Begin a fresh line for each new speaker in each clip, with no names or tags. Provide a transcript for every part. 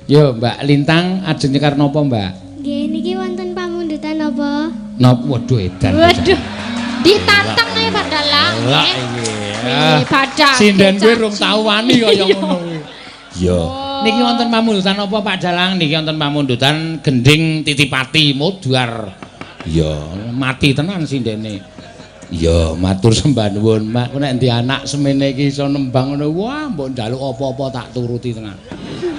Yo, Mbak Lintang ajeng nyekar napa, Mbak?
Nggih, niki wonten pamundutan napa?
Napa? Waduh edan.
Waduh. Ditantang ae Pak Dalang.
Lah iki.
Badak.
Sinden kuwi rung tau wani kaya ngono kuwi. Iya.
Oh.
Niki wonten pamundutan apa Pak Dalang? Niki wonten pamundutan gending titipati modar. Iya, mati tenan sindene. Iya, matur sembah nuwun, Mak. Ku nek ndi anak semene iki iso nembang ngono, wah mbok njaluk apa-apa tak turuti tenan.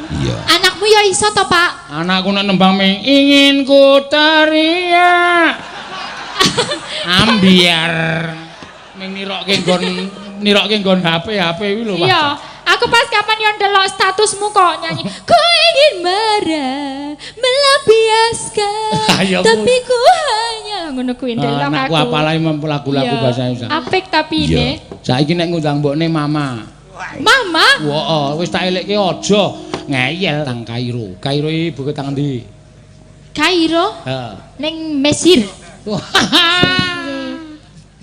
Iya.
Anakmu ya iso to, Pak?
Anakku nek nembang ming ingin ku teriak. Ambiar. Ming nirokke nggon HP kuwi lho, Pak.
Iya. Aku pas kapan yo ndelok statusmu kok nyanyi, ku ingin marah melampiaskan,
Ayo,
tapi ku hanya ngono kuwi ndelok aku.
Anakku apalai lagu-lagu
Iya.
bahasa Indonesia.
Apik tapi ini.
Saiki nek ngundang mbokne mama.
Mama?
Wah, wis tak elekke aja ngeyel tang Kairo. Kairo iki buku tang endi?
Kairo?
Heeh.
Ning Mesir.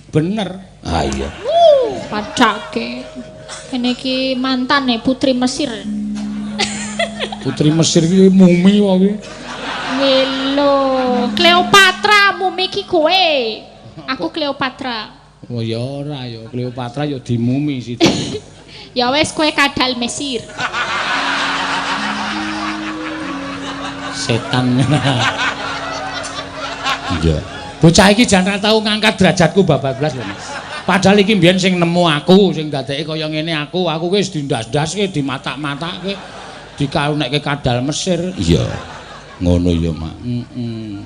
Bener. Ah iya.
Padake. Kene iki mantane putri Mesir.
Putri Mesir iki mumi wae kuwi.
Ngelo, Cleopatra mumi iki kowe. Aku Cleopatra.
Oh ya ora ya, Cleopatra ya dimumi situ.
Ya wes kowe kadal Mesir.
Setan. Iya. Bocah iki jan ra tau ngangkat derajatku babat blas lho, Mas. Padahal iki mbiyen sing nemu aku, sing dadeke kaya ngene aku, aku wis dindas-ndaske, dimatak-matake, dikarunekke kadal Mesir. Iya. Ngono ya, Mak. Heeh.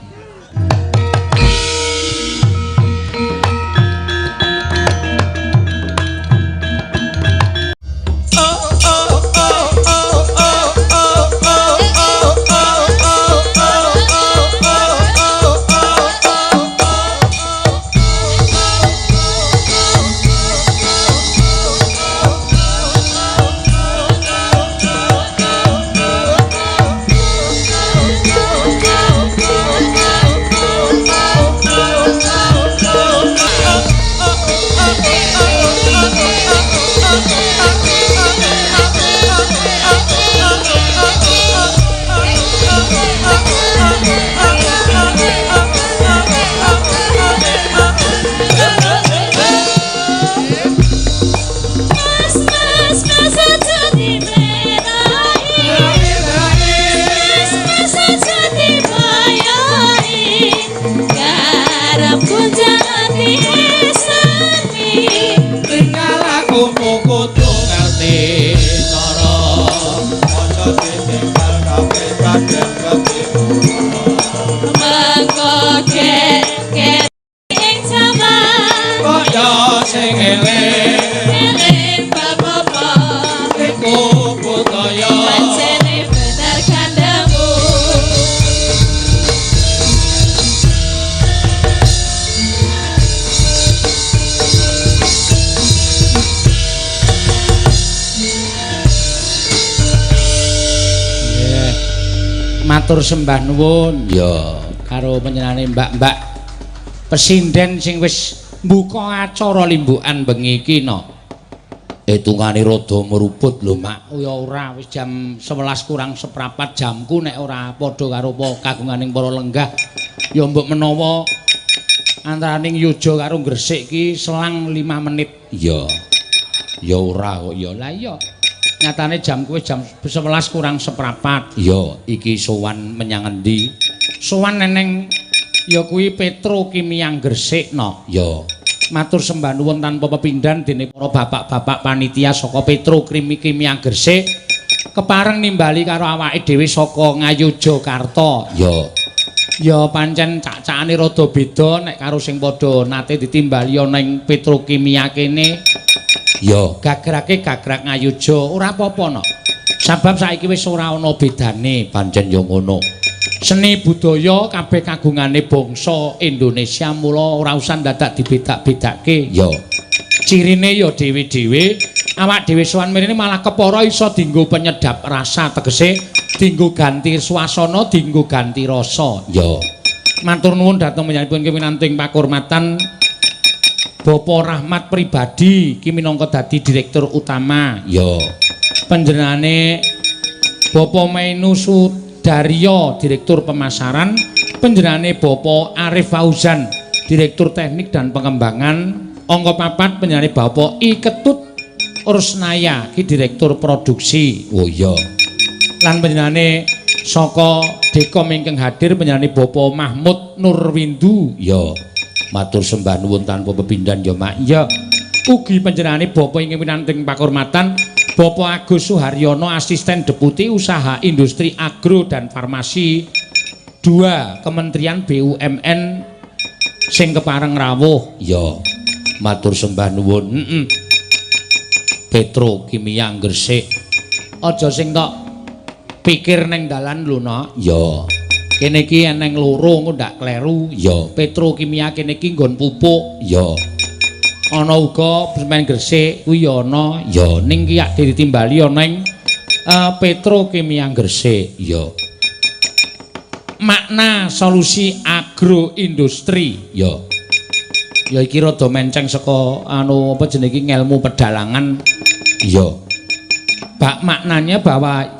Matur sembah nuwun ya karo panjenengane mbak-mbak pesinden sing wis mbuka acara limbukan bengi iki no. Hitungane rada meruput lho, Mak. Oh ya ora, wis jam 11 kurang seprapat jamku nek ora padha karo kagunganing para lenggah. Ya mbok menawa antaraning Yojo karo Gresik iki selang 5 menit. Iya. Ya ora kok ya. Lah iya. Nyatane jamku wis jam 11 kurang seprapat. Iya, iki sowan menyang endi? Sowan neneng ya kuwi Petrokimia Gresik no. Ya. Matur sembah nuwun tanpa pepindhan dene para bapak-bapak panitia saka Petrokimia Gresik kepareng nimbali karo awake dhewe saka Ngayogyakarta. Ya. Ya pancen cak-cakane rada beda nek karo sing padha nate ditimbali ana ing Petrokimia kene. Ya, gagrake gagrak Ngayogya ora apa-apa no. Sabab saiki wis ora ana bedane, pancen ya ngono. Seni budaya kabeh kagungane bangsa Indonesia mula ora usah dadak dibedak-bedake. Ya. Cirine ya dhewe-dhewe, awak dhewe sowan mrene malah kepara iso dienggo penyedap rasa, tegese dienggo ganti swasana, dienggo ganti rasa. Ya. Matur nuwun dhateng panjenenganipun kinanting pakurmatan Bapak Rahmat pribadi ki minangka dadi direktur utama. Ya. Panjenengane Bapak Mainu Sudaryo, Direktur Pemasaran, panjenengane Bapak Arif Fauzan, Direktur Teknik dan Pengembangan. Angka 4 panjenengane Bapak I Ketut Ursnaya, ki Direktur Produksi. Oh iya. Lan panjenengane saka Dekom ingkang hadir panjenengane Bapak Mahmud Nurwindu. Ya. Matur sembah nuwun tanpa pepindhan ya, Mak. Ya. Ugi panjenengane Bapak ingkang winanting pakurmatan Bapak Agus Suharyono, Asisten Deputi Usaha Industri Agro dan Farmasi 2 Kementerian BUMN sing kepareng rawuh. Ya. Matur sembah nuwun. Heeh. Petrokimia Gresik. Aja sing tok pikir ning dalan lho, Nok. Ya. Kene iki eneng loro, engko ndak kleru. Ya, Petrokimia kene iki nggon pupuk. Ya. Ana uga Semen Gresik kuwi ya ana. Ya, ning ki yak ditimbali ana ing Petrokimia Gresik. Ya. Makna solusi agroindustri. Ya. Ya iki rada menceng saka anu apa jenenge iki ngelmu pedalangan. Ya. Bak maknanya bahwa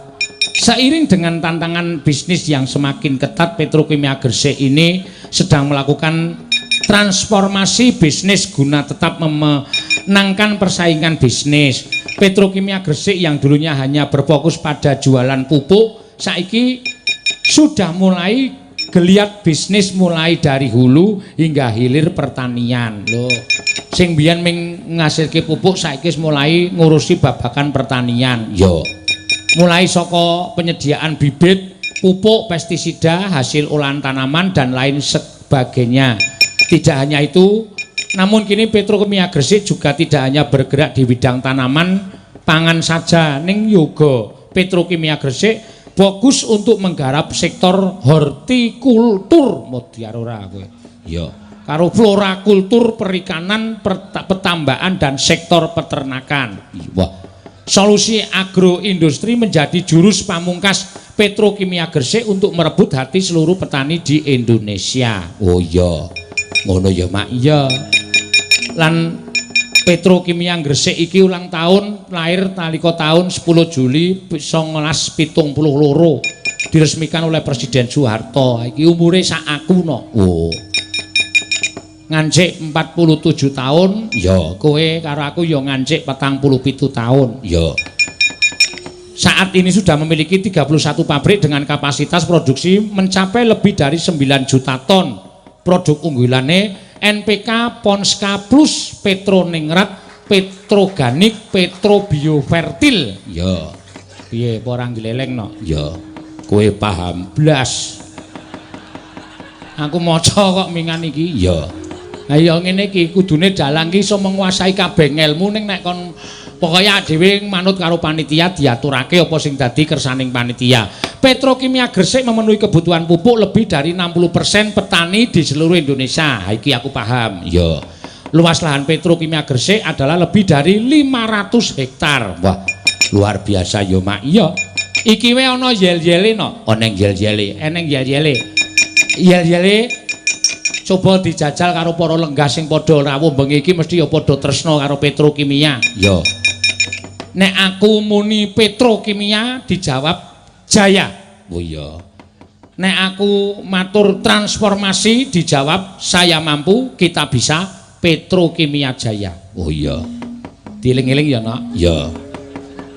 seiring dengan tantangan bisnis yang semakin ketat, Petrokimia Gresik ini sedang melakukan transformasi bisnis guna tetap memenangkan persaingan bisnis. Petrokimia Gresik yang dulunya hanya berfokus pada jualan pupuk, saiki sudah mulai geliat bisnis mulai dari hulu hingga hilir pertanian. Loh, sing biyen ming ngasilke pupuk saiki wis mulai ngurusi babagan pertanian. Yo. Mulai saka penyediaan bibit, pupuk, pestisida, hasil olahan tanaman dan lain sebagainya. Tidak hanya itu, namun kini Petrokimia Gresik juga tidak hanya bergerak di bidang tanaman pangan saja, ning yoga Petrokimia Gresik fokus untuk menggarap sektor hortikultur. Modyar ora kowe? Ya. Karo florakultur, perikanan, petambakan dan sektor peternakan. Wah. Solusi agroindustri menjadi jurus pamungkas Petrokimia Gresik untuk merebut hati seluruh petani di Indonesia. Oh iya. Ngono ya, Mak. Iya. Lan Petrokimia Gresik iki ulang tahun lahir nalika tahun 10 Juli 1972, diresmikan oleh Presiden Soeharto. Iki umure sak aku no. Oh. Ngancik 47 tahun, ya kowe karo aku ya ngancik 47 tahun. Ya. Saat ini sudah memiliki 31 pabrik dengan kapasitas produksi mencapai lebih dari 9 juta ton. Produk unggulannya NPK Ponska Plus, Petroningrat, Petroganik, Petrobiofertil. Ya. Piye, apa ora gleleng no? Ya. Kowe paham blas. Aku maca kok mingan iki. Ya. Ha ya ngene iki kudune dalang ki iso menguasai kabeh ngelmu, ning nek kon pokoke dhewe manut karo panitia, diaturake apa sing dadi kersaning panitia. Petrokimia Gresik memenuhi kebutuhan pupuk lebih dari 60% petani di seluruh Indonesia. Ha iki aku paham. Ya. Luas lahan Petrokimia Gresik adalah lebih dari 500 hektar. Wah, luar biasa ya, Mak. Iya. Iki wae ana yel-yele no. Ana yel-yele, eneng yel-yele. Yel-yele coba dijajal karo para lenggah sing padha rawuh bengi iki mesti ya padha tresna karo petrokimia. Ya. Nek aku muni petrokimia dijawab jaya. Oh iya. Nek aku matur transformasi dijawab saya mampu, kita bisa, Petrokimia Jaya. Oh iya. Dieling-eling ya, Nak. Ya.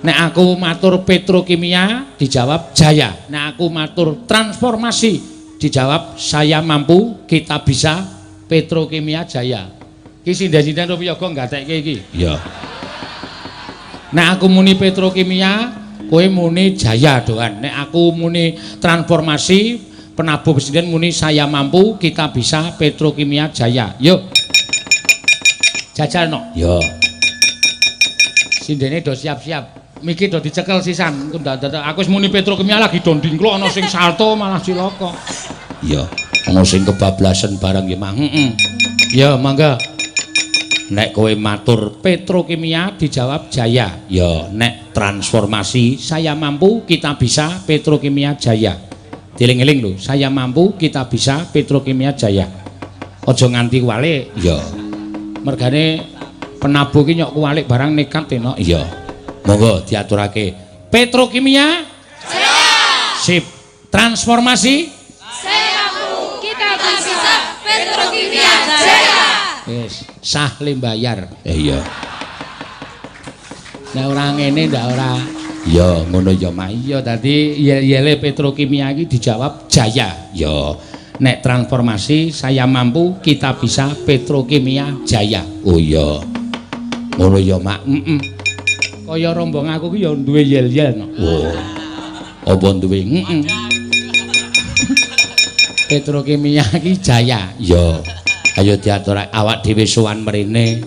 Nek aku matur petrokimia dijawab jaya. Nek aku matur transformasi dijawab saya mampu, kita bisa, Petrokimia Jaya. Ki sinden-sinden rupiah kok gatekke iki. Iya. Nek aku muni petrokimia, kowe muni jaya doan. Nek aku muni transformasi, penabuh presiden muni saya mampu, kita bisa, Petrokimia Jaya. Yuk. Jajal no. Yo. Sindene do siap-siap. Miki do dicekel sisan. Engko ndak aku wis muni petrokimia lagi do ndingkluk, ana sing salto malah cilaka. Iya, ana sing kebablasan barang ya, Mang. Heeh. Ya, mangga. Nek kowe matur petrokimia dijawab jaya. Ya, nek transformasi saya mampu, kita bisa, Petrokimia Jaya. Dieling-eling lho, saya mampu, kita bisa, Petrokimia Jaya. Aja nganti kuwalik. Ya. Mergane penabuh ki nyok kuwalik barang nekat e, Nok. Iya. Monggo diaturake. Petrokimia Jaya. Sip. Transformasi
saya mampu, kita bisa, Petrokimia Jaya.
Wis, sah le mbayar. Iya. Nek ora ngene ndak ora. Ya ngono ya Mak. Iya, dadi yel-yele Petrokimia iki dijawab Jaya. Ya. Nek transformasi saya mampu, kita bisa, Petrokimia Jaya. Oh iya. Ngono ya Mak. Heeh. Kaya rombong aku ki ya duwe yel-yel no. Oh. Apa duwe? Heeh. Petrokimia iki Jaya. Ya. Ayo diatur awak dhewe sowan mrene.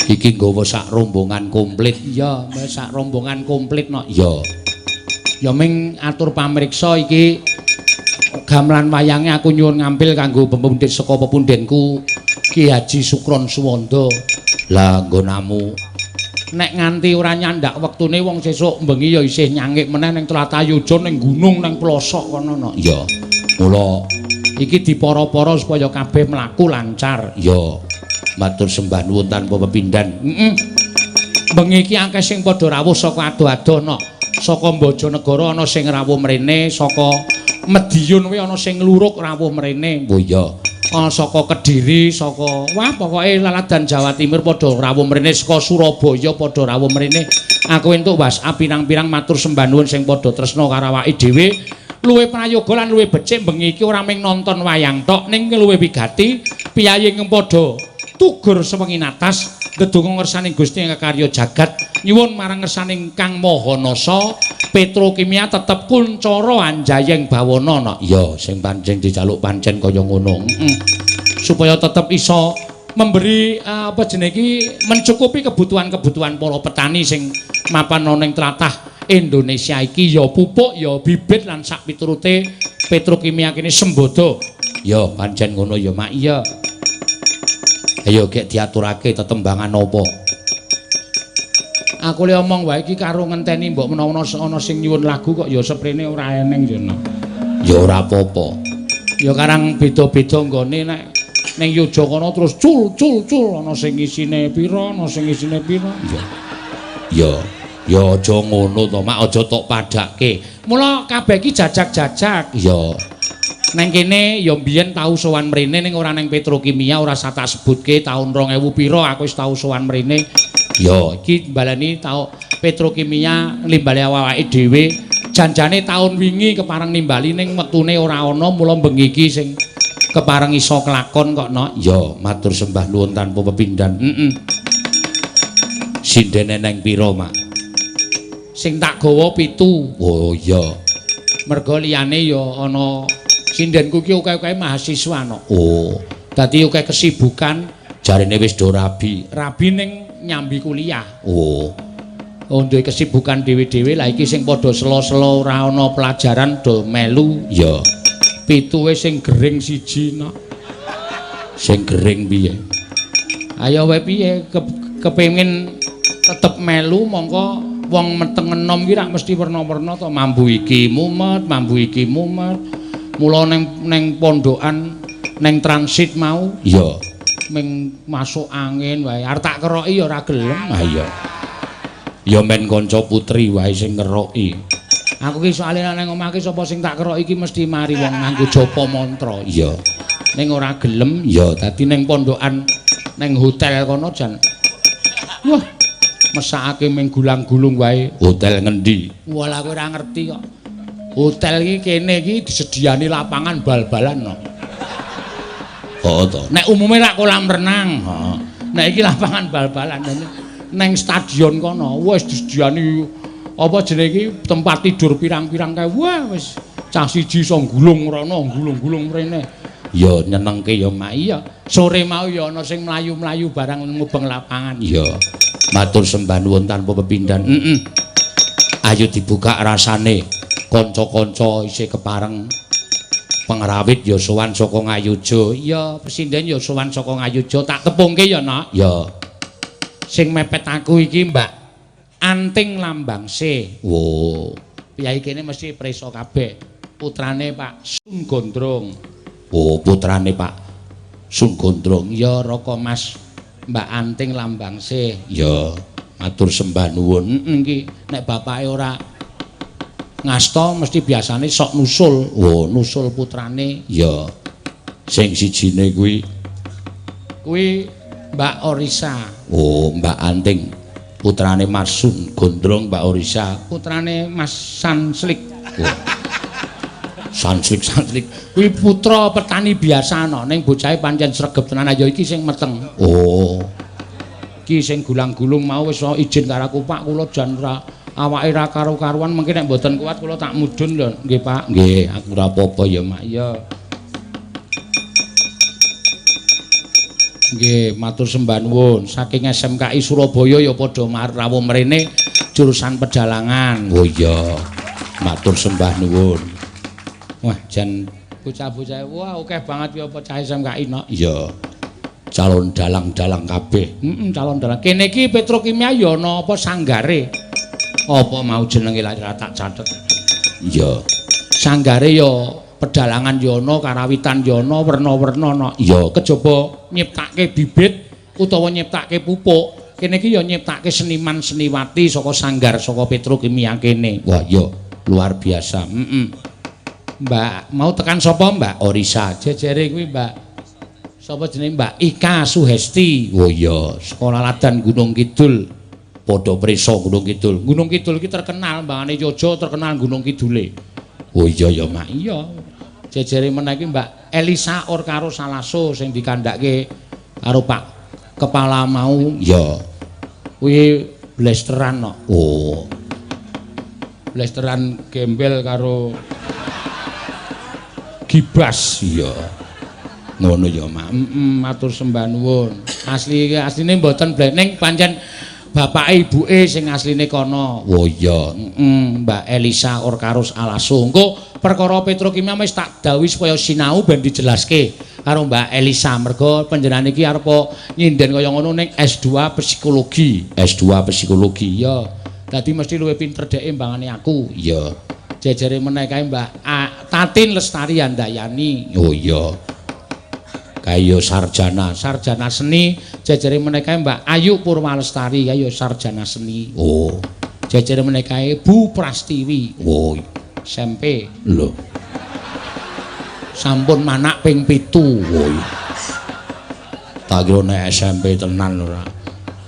Iki nggawa sak rombongan komplit. Iya, sak rombongan komplit no. Ya. Ya ming atur pamriksa iki gamelan wayange aku nyuwun ngampil kanggo pepundhen saka pepundhenku Ki Haji Sukron Suwanda. Lah nggonamu nek nganti ora nyandak wektune wong sesuk bengi ya isih nyangik meneh ning tlatah Yojo ning gunung ning plosok kono no. Iya. Mula iki dipara-para supaya kabeh mlaku lancar. Iya. Matur sembah nuwun tanpa pepindhan. Heeh. Bengi iki akeh sing padha rawuh saka ado-ado no. Saka Bojonegoro ana sing rawuh mrene, saka Mediun kuwi ana sing ngluruk rawuh mrene. Oh iya. Ana saka Kediri, saka wah pokoke laladan Jawa Timur padha rawuh mrene, saka Surabaya padha rawuh mrene. Aku entuk WhatsApp pirang-pirang matur sembah nuwun sing padha tresna karo awake dhewe. Luwih prayoga lan luwih becik bengi iki ora mung nonton wayang tok ning luwih wigati piyayi ingkang padha tugur sewengi natas ndedonga ngersaning Gusti ingkang karya jagat nyuwun marang ngersaning Kang Maha Nasa Petrokimia tetep kuncara anjayeng bawana no. Iya, sing pancen dijaluk pancen kaya ngono. Heeh. Supaya tetep iso memberi apa jenenge iki mencukupi kebutuhan-kebutuhan para petani sing mapan ana ning tlatah Indonesia iki ya pupuk ya bibit lan sak piturute Petrokimia kene sembodo. Ya pancen ngono ya Mak. Iya. Ayo gek diaturake tetembangan apa? Aku le omong wae iki karo ngenteni mbok menawa ana sing nyuwun lagu kok ya seprene ora eneng ya no. Ya ora apa-apa. Ya karang beda-beda nggone nek ning Yojo kono terus cul cul cul ana sing isine pira, ana sing isine pira. Ya. Ya, ya aja ngono to Mak, aja tok padhake. Mula kabeh iki jajak-jajak. Ya. Neng kene ya mbiyen tau sowan mrene ning ora neng Petrokimia ora usah tak sebutke taun 2000 pira aku wis tau sowan mrene. Ya iki baleni tau Petrokimia nimbali awake dhewe. Janjane taun wingi kepareng nimbali ning wektune ora ana mula bengi iki sing kepareng iso kelakon kok no. Ya matur sembah nuwun tanpa pepindhan. Heeh. Sindene neng pira Mak? Sing tak gawa 7. Oh iya. Merga liyane ya ana sindenku ki akeh-akeh mahasiswa no. Oh, dadi akeh kesibukan, jarene wis do rabi. Rabi ning nyambi kuliah. Oh. Oh duwe kesibukan dhewe-dhewe. Lah iki sing padha sela-sela ora ana pelajaran do melu. Ya. 7 sing gering siji no. Sing gering piye? Ayo wae piye kepengin tetep melu mongko wong meteng enom ki rak mesti werna-werna to, mambu iki mumet, mambu iki mumet. Mula neng pondokan neng transit mau iya ming masuk angin wae arep tak keroki ya ora gelem. Ha iya ya men kanca putri wae sing ngeroki. Aku ki soalé nang omah ki sapa sing tak keroki iki mesti mari wong nganggo japa mantra. Iya ning ora gelem. Ya dadi neng pondokan neng hotel kono jan wah mesakake ming gulang-gulung wae. Hotel ngendi? Walah kowe ora ngerti kok. Hotel iki kene iki disediani lapangan bal-balan no. Heeh to. Nek umume rak kolam renang, heeh. Nek iki lapangan bal-balan neng stadion kono wis disediani apa jenenge iki tempat tidur pirang-pirang kae. Wah wis cah siji iso gulung rono, gulung-gulung mrene. Ya nyenengke ya Mak. Iya. Sore mau ya ana sing mlayu-mlayu barang ngubeng lapangan. Iya. Matur sembah nuwun tanpa pepindhan. Heeh. Ayo dibuka rasane. Kanca-kanca isih kepareng pengrawit ya sowan saka Ngayuja. Iya, pesinden ya sowan saka Ngayuja. Tak tepungke ya, Nak. Ya. Sing mepet aku iki, Mbak Anting Lambangse. Wo. Piyai kene mesti prisa kabeh. Putrane Pak Sun Gondrong. Oh, putrane Pak Sun Gondrong. Ya, Raka Mas Mbak Anting Lambangse. Ya, matur sembah nuwun. Heeh iki nek bapake ora Ngasta mesti biasane sok nusul. Oh, nusul putrane. Ya. Sing sijine kuwi kuwi Mbak Orisa. Oh, Mbak Anting. Putrane Marsun Gondrong Mbak Orisa, putrane Mas Sanslik. Oh. Sanslik Sanslik kuwi putra petani biasa ana ning bocahe pancen sregep tenan. Ya iki sing meteng. Oh. Iki sing gulang-gulung mau wis izin karo aku, Pak, kula jan ora awake ra karo-karuan, mengki nek mboten kuat kula tak mudhun lho. Nggih, Pak. Nggih, aku ora apa-apa ya, Mak. Ya. Nggih, matur sembah nuwun. Saking SMKI Surabaya ya padha rawuh mrene jurusan pedalangan. Oh iya. Matur sembah nuwun. Wah, jan bocah-bocah wah akeh banget ya bocah SMKI nok. Iya. Calon dalang-dalang kabeh. Heeh, calon dalang. Kene iki Petrokimia ya ana apa sanggare. Apa mau jenenge lha tak catet. Iya. Sanggare ya pedalangan ya ana, karawitan ya ana, werna-werna ana. Iya, kejaba nyiptake bibit utawa nyiptake pupuk. Kene iki ya nyiptake seniman seniwati saka sanggar saka Petrokimia kene. Wah, iya, luar biasa. Heeh. Mbak, mau tekan sapa Mbak Orisa? Jejere kuwi Mbak. Sapa jenenge Mbak Ika Suhesti. Oh iya, sekolah Ladan Gunung Kidul. Padha prisa Gunung Kidul. Gunung Kidul iki terkenal, mbangane Yojo terkenal Gunung Kidule. Oh iya ya, Mak. Iya. Jejere meneh iki Mbak Elisa Orkaro Salaso sing dikandhake karo Pak Kepala mau. Iya. Kuwi blesteran kok. Oh. Blesteran gembel karo gibas. Iya. Ngono ya, Mak. Heeh, matur sembah nuwun. Asli asline mboten bleneng pancen bapake ibuke sing asline kono. Oh iya, heeh, Mbak Elisa Orkarus Alaso. Engko perkara Petrokimia wis tak dawuhi supaya sinau ben dijelaske karo Mbak Elisa. Mergo panjenengan iki arep nyinden kaya ngono ning S2 psikologi. S2 psikologi. Iya. Dadi mesti luwih pinter dheke mbangane aku. Iya. Jejere meneh kae Mbak Tatin Lestari Handayani. Oh iya. Kayo sarjana, sarjana seni. Jejere meneh kae Mbak Ayu Purwalestari, kayo sarjana seni. Oh. Jejere meneh kae Bu Prastiwi. Oh, SMP. Lho. Sampun manak ping 7. Oh. Tak kira nek SMP tenan ora.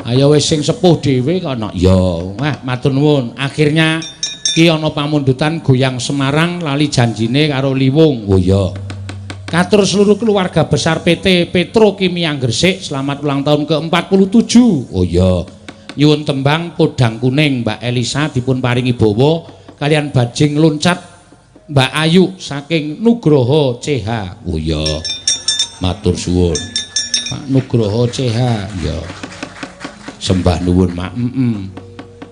Ayo wis sing sepuh dhewe kono. Ya, wah matur nuwun. Akhirnya ki ana pamundutan goyang Semarang lali janjine karo Liwung. Oh iya. Katur seluruh keluarga besar PT Petrokimia Gresik, selamat ulang tahun ke-47. Oh iya. Nyuwun tembang Podang Kuning Mbak Elisa dipun paringi bawa kalian bajing loncat Mbak Ayu saking Nugroho CH. Oh iya. Matur suwun. Pak Nugroho CH. Ya. Sembah nuwun, Mak. Heeh.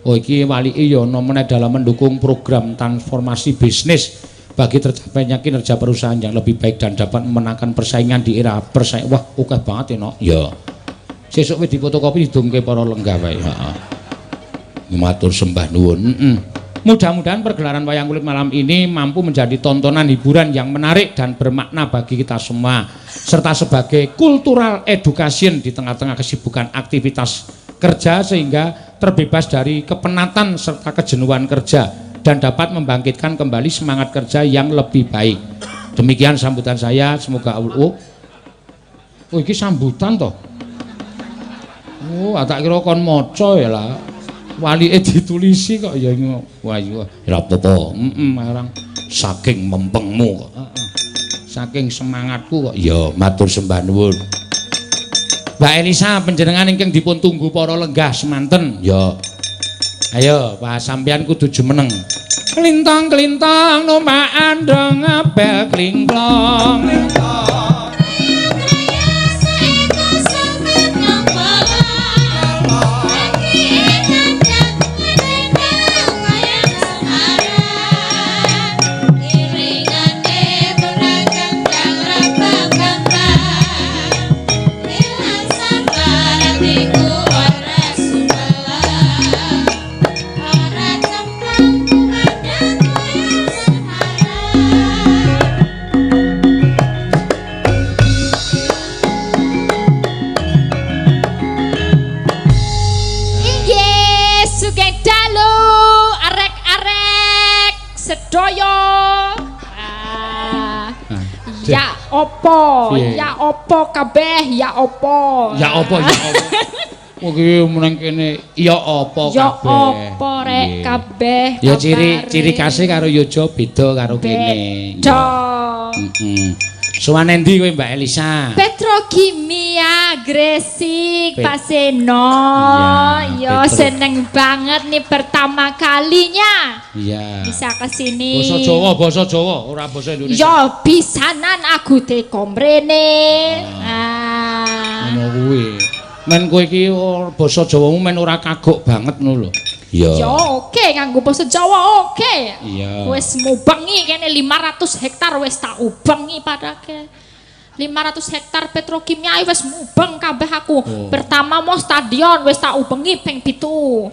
Oh iki walike ya ana meneh dalam mendukung program transformasi bisnis bagi tercapainya kinerja perusahaan yang lebih baik dan dapat memenangkan persaingan di era persaingan. Wah, akeh banget ya, Nok. Ya. Sesuk wis difotokopi didumke para lenggah wae. Heeh. Matur sembah nuwun. Heeh. Mudah-mudahan pergelaran wayang kulit malam ini mampu menjadi tontonan hiburan yang menarik dan bermakna bagi kita semua, serta sebagai cultural education di tengah-tengah kesibukan aktivitas kerja sehingga terbebas dari kepenatan serta kejenuhan kerja dan dapat membangkitkan kembali semangat kerja yang lebih baik. Demikian sambutan saya, semoga Allah. Oh, iki sambutan toh. Oh, tak kira kon maca ya lah. Walike ditulisi kok ya. Wah, iya ora apa-apa. Heeh, marang saking mempengmu kok. Heeh. Saking semangatku kok. Ya, matur sembah nuwun. Mbak Elisa panjenengan ingkang dipun tunggu para lenggah semanten. Ya. Ayo, Pak sampeyan kudu jumeneng. Klintang-klintang numpak andong ngabel klingklong.
Ya opo,
Piye?
ya opo kabeh, ya opo.
Ya apa, ya apa. Wong iki meneng kene ya apa
Ya
kabeh.
opo rek kabeh.
Ya ciri
kabare.
ciri khase karo Yojo beda karo kene.
Beda.
Heeh. Sowan endi kowe, Mbak Elisa?
Petrokimia Gresik, Pak Seno.
Iya,
Yo
Petro.
seneng banget nih pertama kalinya bisa ke sini.
Basa Jawa, basa Jawa, ora basa Indonesia.
Yo pisanan aku teko mrene. Ah.
Ngono kuwi. Men kowe iki basa Jawamu men ora kagok banget ngono lho. Iya.
Yo oke nganggo basa Jawa oke.
Iya.
Wis mubengi kene 500 hektar wis tak ubengi padake. 500 hektar petrokimia wis mubeng kabeh aku.
Oh.
Pertama mau stadion wis tak ubengi ping 7.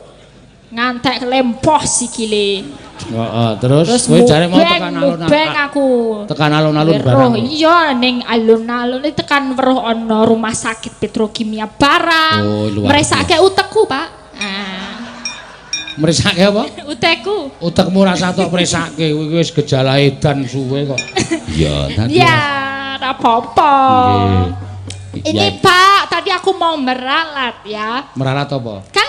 Ngantek lempoh sikile.
Heeh, terus
Terus
kowe jare mau
mubeng,
tekan alun-alun.
mubeng aku.
Tekan alun-alun
Weruh,
barang.
iya, ning alun-alun iki tekan weruh ana rumah sakit petrokimia barang.
Oh, luar
Mresake utekku, Pak. Ah,
Mresake apa?
Utekku.
Utekmu rasa tok mresake, kowe iki wis gejala edan suwe kok. Iya, tadi.
Ya, ora apa-apa.
Nggih.
Ini
Ya,
Pak, tadi aku mau meralat ya.
Meralat apa?
Kan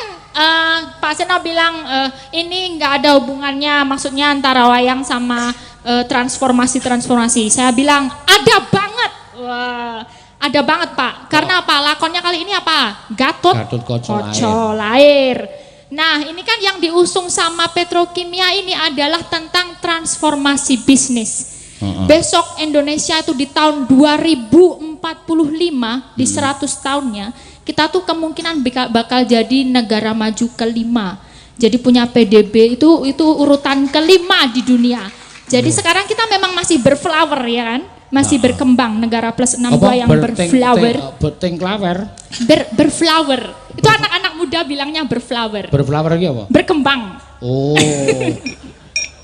Pak Seno bilang ini nggak ada hubungannya, maksudnya antara wayang sama transformasi-transformasi. Saya bilang ada banget. Wah, ada banget, Pak. Karena apa? Lakonnya kali ini apa? Gatot
Gatot Kaca Lair.
Kaca Lair. Nah, ini kan yang diusung sama petrokimia ini adalah tentang transformasi bisnis. Besok Indonesia itu di tahun 2045, di 100 tahunnya, kita tuh kemungkinan bakal jadi negara maju kelima. Jadi punya PDB itu urutan kelima di dunia. Jadi sekarang kita memang masih berflower, ya kan? Masih berkembang, negara plus 62 yang berflower.
Berting klawer.
Berflower. Itu anak-anak muda bilangnya berflower.
Berflower iki apa?
Berkembang.
Oh.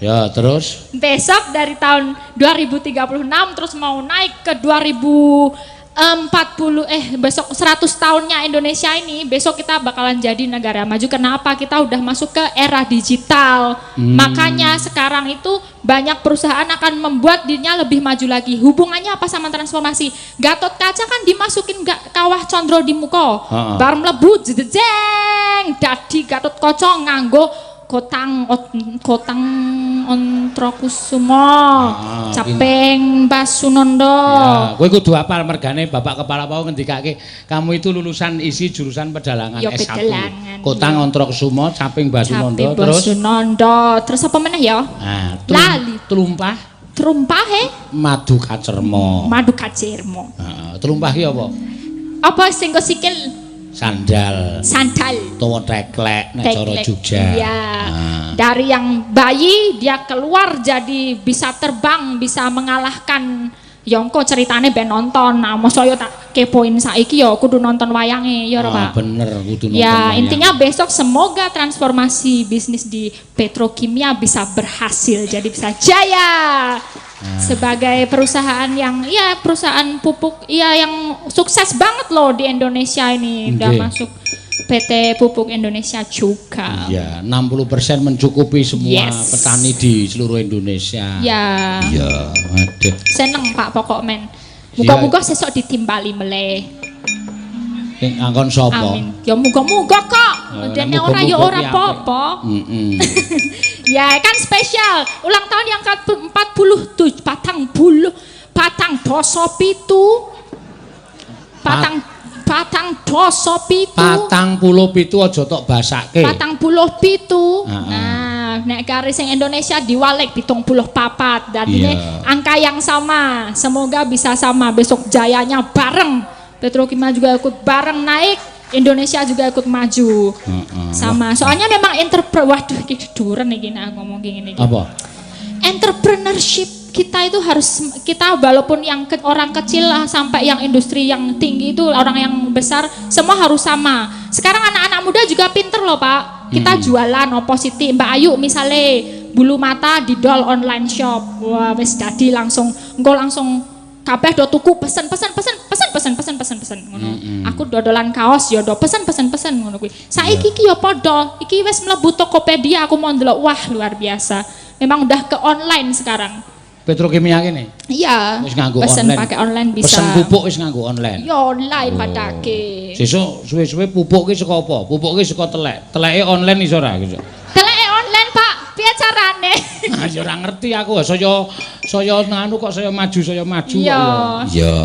Ya, terus?
Besok dari tahun 2036 terus mau naik ke 2040, besok 100 tahunnya Indonesia ini, besok kita bakalan jadi negara maju. Kenapa? Kita udah masuk ke era digital. Makanya sekarang itu banyak perusahaan akan membuat dirinya lebih maju lagi. Hubungannya apa sama transformasi? Gatot Kaca kan dimasukin gak kawah Condro di muka. Bar mlebu jejeng dadi Gatot Kaca nganggo kotang Ontrokusumo, Caping Basunondo.
Ya, kowe kudu hafal mergane Bapak Kepala Pau ngendikake kamu itu lulusan isi jurusan pedalangan
Ya,
S1.
pedalangan,
Kotang
iya.
Ontrokusumo, Caping Basunondo,
Caping
terus
Basunondo. Terus apa meneh ya?
Nah,
Lali.
Tlumpah
Trumpahe
Madu Kacermo.
Madu Kacermo.
Heeh, tlumpah ki apa?
Apa sing kok sikil?
Sandal.
Sandal.
Utawa teklek nek cara
Teklek.
Jogja.
Iya.
Nah.
Dari yang bayi dia keluar jadi bisa terbang, bisa mengalahkan Yongko, ceritane ben nonton. Nah, mosok yo tak kepoin saiki, yo kudu nonton wayange ya ora,
Ah,
Pak?
Bener, kudu nonton
Ya,
wayang.
intinya besok semoga transformasi bisnis di petrokimia bisa berhasil, jadi bisa jaya.
Ah.
Sebagai perusahaan yang ya perusahaan pupuk ya yang sukses banget loh di Indonesia ini, udah masuk PT Pupuk Indonesia juga.
Iya, 60% mencukupi semua petani di seluruh Indonesia.
Ya.
Iya, waduh.
Seneng, Pak, pokok men. Muga-muga sesuk ditimbali meleh.
Sing angkon sapa?
Amin. Ya muga-muga kok.
Ya,
Dene ora ya
muga-muga
ora
ki apik.
apa-apa. Ya kan spesial ulang tahun yang ke-47, 40, 47, patang 47.
47 aja tok basake.
47.
Heeh.
Nah, nek garis yang Indonesia diwalik 74 dan ini angka yang sama. Semoga bisa sama besok jayanya bareng. Petrokimia juga ikut bareng naik, Indonesia juga ikut maju. Sama. Soalnya memang waduh, iki duren iki nek ngomong gini iki.
Apa?
Entrepreneurship kita itu harus kita walaupun yang orang kecil lah sampai yang industri yang tinggi itu, orang yang besar, semua harus sama. Sekarang anak-anak muda juga pinter loh, Pak. Kita jualan opo siti Mbak Ayu misalnya bulu mata didol online shop. Wah, wis dadi langsung, engko langsung kabeh do tuku, pesen pesen pesen pesen pesen pesen pesen pesen ngono. Aku dodolan kaos ya do pesen pesen pesen ngono kuwi. Saiki iki ya padha, iki wis mlebu Tokopedia, aku mau ndelok, wah, luar biasa. Memang udah ke online sekarang.
Petrokimia kene.
Iya.
Wis nganggo
pesen
online.
Pakai online bisa.
Pesen pupuk wis nganggo online.
Ya online padake.
Sesuk suwe-suwe pupuk ki saka apa? Pupuk ki saka telek. Teleke online iso ora gitu.
Teleke online, Pak. Piye carane?
Ah ya ora ngerti aku. Saya saya nganu kok saya maju
Iya.
kok ya. Iya.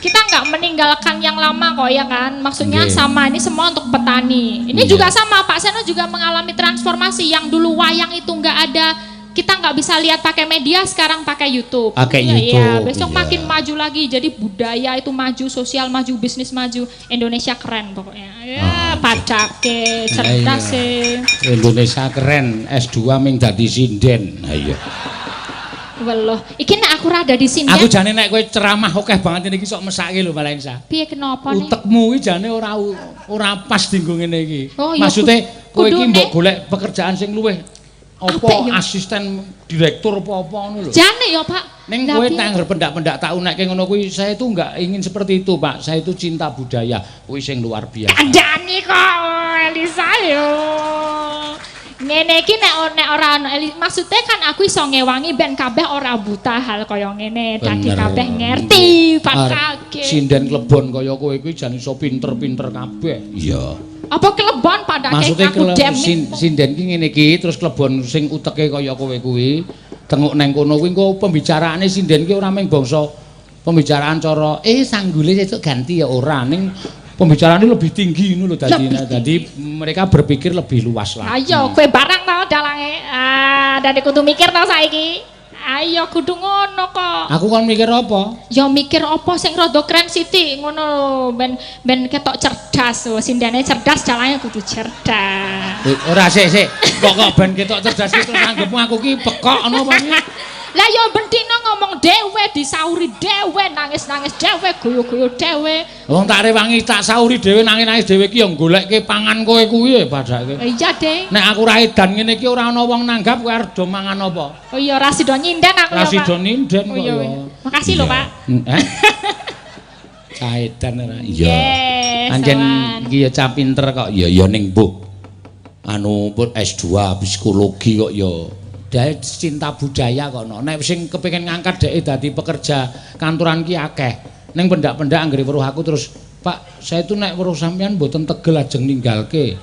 Kita nggak meninggalkan yang lama kok ya kan. Maksudnya
Nggih.
sama ini semua untuk petani. Ini
Iya.
juga sama Pak Seno juga mengalami transformasi yang dulu wayang itu nggak ada. Kita nggak bisa lihat pakai media, sekarang pakai YouTube.
Pakai
Iya,
YouTube,
Iya, besok
iya.
makin maju lagi. Jadi budaya itu maju, sosial maju, bisnis maju. Indonesia keren pokoknya. Ya, pacake, cerdas
Iya.
sih.
Indonesia keren, S2 ming dadi sinden. Ha iya.
Weloh, iki nek aku rada di sini.
Aku jane nek kowe ceramah akeh banget ini iki sok mesake lho Mbak Lensa.
Piye kenapa nih?
Utekmu iki jane ora ora pas dienggo ngene iki.
Oh, iya,
Maksude kowe iki
kudune.
mbok golek pekerjaan sing luwih apa
Apik ya.
asisten direktur apa-apa ngono lho.
Jane ya, Pak.
Ning
Lah,
kowe
piye?
nek angger pendak-pendak tak unekke ngono kuwi, saya itu enggak ingin seperti itu, Pak. Saya itu cinta budaya. Kuwi sing luar biasa.
Kandhani kok Elisa yo. Ngene iki nek nek ora ono maksudnya kan aku iso ngewangi ben kabeh ora buta hal kaya ngene. Dadi kabeh ngerti, padake.
Sinden klebon kaya kowe kuwi jan iso pinter-pinter kabeh. Iya.
Apa klebon padake
Maksudnya
aku demit.
Sinden ki ngene iki terus klebon sing uteke kaya kowe kuwi tenguk neng kono kuwi engko pembicaraane sinden ki ora mung bangsa pembicaraan cara sanggule sesuk ganti ya ora, ning pembicaraane lebih tinggi ngono lho dadi dadi mereka berpikir lebih luas lagi.
Ayo kowe barang to dalange. Ah, dadi kudu mikir to saiki. Ayo kudu ngono kok.
Aku kon mikir apa?
Ya mikir apa sing rada keren sithik ngono lho, ben ben ketok cerdas. Oh, sindene cerdas, dalange kudu cerdas.
Ora sik sik. Kok ben ketok cerdas ki terus anggepmu aku ki pekok ngono apa piye?
Lah ya ben dino ngomong dhewe, disauri dhewe, nangis-nangis dhewe, guyu-guyu dhewe.
Wong tak rewangi tak sauri dhewe nangis-nangis dhewe ki ya goleke pangan kowe kuwi ya padake.
Iya, Dek.
Nek aku ora edan ngene iki ora ana wong nanggap kowe arep do mangan apa?
Oh iya, ora sida nyinden aku
Ora
ya, Pak.
sida nyinden
Oh
kok
iya.
ya.
Makasih lho, Pak.
Eh? Cah edan ora.
Iya.
Anjen iki ya cah pinter kok. Ya ya ning mbuh. Anu pun S2 psikologi kok ya. Dae cinta budaya kok no. Nek sing kepengin ngangkat dheke dadi pekerja kantoran ki akeh. Ning pendak-pendak anggere weruh aku terus, "Pak, saya itu nek weruh sampean mboten tegel ajeng ninggalke."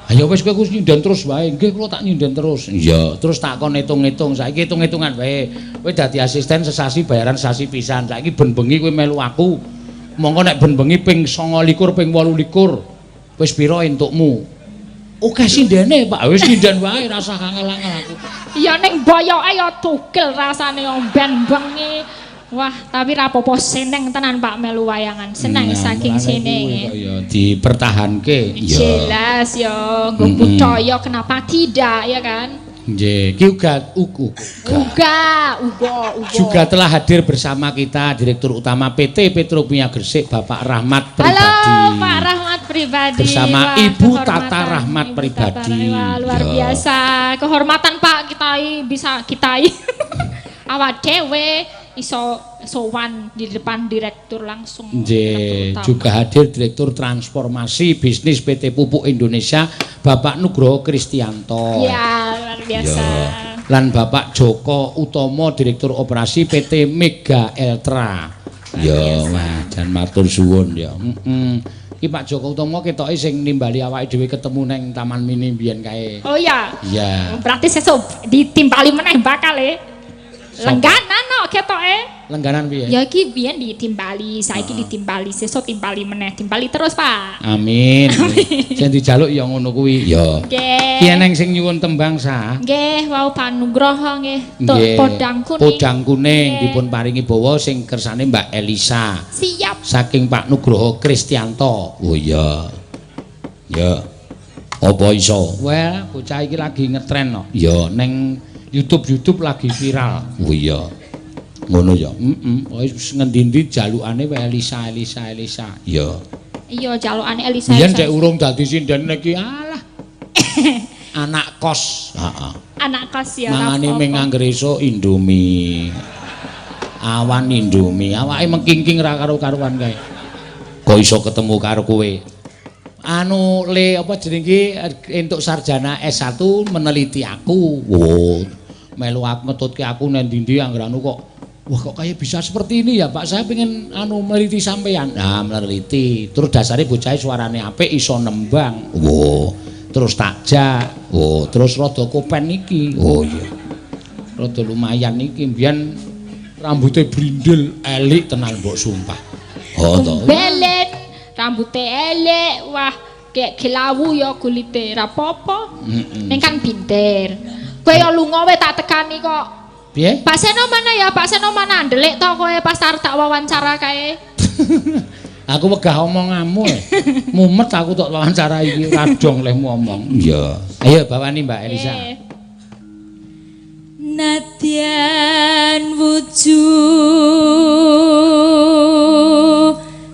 Ayo wis kowe kuwi nyinden terus wae. Nggih kula tak nyinden terus. Iya, terus tak kon hitung-hitung. Saiki hitung-hitungan wae. Kowe dadi asisten sesasi bayaran sesasi pisan. Saiki ben bengi kowe melu aku. Monggo nek ben bengi ping 29 ping 28. Wis pira entukmu? Oke sindene, Pak. Wis sinden wae rasah angel-angel aku.
Ya ning boyoke ya tugel rasane yo ben bengi. Wah, tapi rapopo seneng tenan Pak melu wayangan. Seneng saking senenge.
Kok ya dipertahanke.
Jelas yo, nggo budaya kenapa tidak ya kan?
Nggih, ki uga uga.
Uga, uga, uga.
Juga telah hadir bersama kita Direktur Utama PT Petrokimia Gresik Bapak Rahmat Pribadi.
Halo Pak Rahmat Pribadi.
Bersama
Wah,
Ibu
kehormatan.
Tata Rahmat
Ibu
Pribadi.
Tata, wah, luar
Ya.
biasa. Kehormatan Pak kita bisa kita awak dhewe iso sowan di depan direktur langsung.
Nggih,
Direktur utama.
juga hadir Direktur Transformasi Bisnis PT Pupuk Indonesia Bapak Nugroho Kristianto.
Ya, luar biasa.
Ya. Lan Bapak Joko Utomo Direktur Operasi PT Mega Eltra. Ya, wah, jan matur suwun ya. Heeh. Iki Pak Joko Utomo ketoke sing nimbali awake dhewe ketemu neng Taman Mini mbiyen kae.
Oh iya.
Iya.
Berarti sesuk ditimpali meneh bakal e. Lengganan no ketoke.
Lengganan piye?
Ya iki biyen ditimbali, saiki ditimbali, sesuk timbali meneh, timbali terus, Pak.
Amin. Sing dijaluk ya ngono kuwi. Ya.
Nggih.
Ki eneng sing nyuwun tembang sah.
Nggih, wau Pak Nugroho nggih. Tuk
Nggih.
podang kuning.
Podang kuning
Nggih.
dipun paringi bawa sing kersane Mbak Elisa.
Siap.
Saking Pak Nugroho Kristianto. Oh iya. Ya. Apa iso? Well, bocah iki lagi ngetren no. Ya, neng YouTube lagi viral. Oh iya. Ngono ya. Heeh. Wis ngendi-endi jalukane wae Elisa Elisa Elisa. Ya.
Iya, jalukane Elisa.
Biyen
Elisa.
dek urung dadi sinden iki alah. Anak kos. Heeh.
Anak kos ya.
Mangane
rapopo.
ming anggere esuk Indomie. Awan Indomie, awake mengkingking ra karo-karuan kae. Kok iso ketemu karo kowe? Anu le apa jeneng iki entuk sarjana S1 meneliti aku. Oh. Melu aku ngetutke aku nang ndi-ndi anggere anu kok wah kok kayak bisa seperti ini ya Pak, saya pengen anu meliti sampean. Nah, meliti. Terus dasare bocahe suarane apik iso nembang. Wah, terus takjak. Oh, terus rada kopen iki. Oh iya. Rada lumayan iki mbiyen rambute brindil elik tenan mbok sumpah. Oh to.
Belet, rambute elek, wah kayak kilawu ya kulite, ra apa-apa. Ning kan pinter. Kowe ya lunga wae tak tekani kok.
Piye?
Pak Seno mana ya? Pak Seno mana? Ndelik to kowe pas arep tak wawancara kae.
Aku wegah omonganmu. Mumet aku tok wawancara iki radong lehmu omong. Iya. Ayo bawani Mbak Elisa.
Nadyan wujud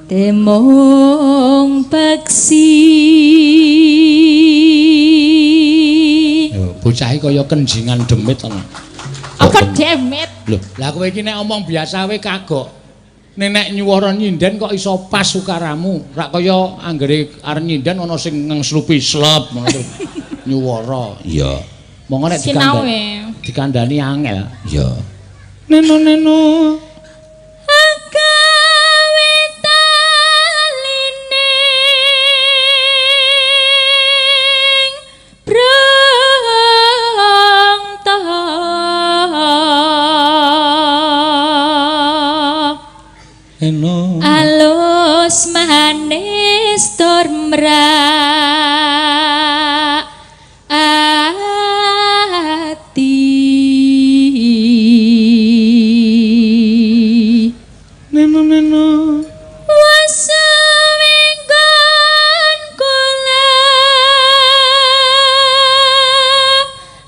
temong paksi.
Yo, bocah iki kaya kenjingan demit ana.
Apa demit?
Lho, lah kowe iki nek omong biasa wae kagok. Nek nek nyuwara nyinden kok iso pas sukaramu. Rak kaya anggere arep nyinden ana sing ngengslupi slep ngono terus nyuwara. Iya. Monggo nek dikandani angel. Iya. Neno neno. Neno.
Alus manis tur mrak ati.
Neno neno.
Wasuwinggon kula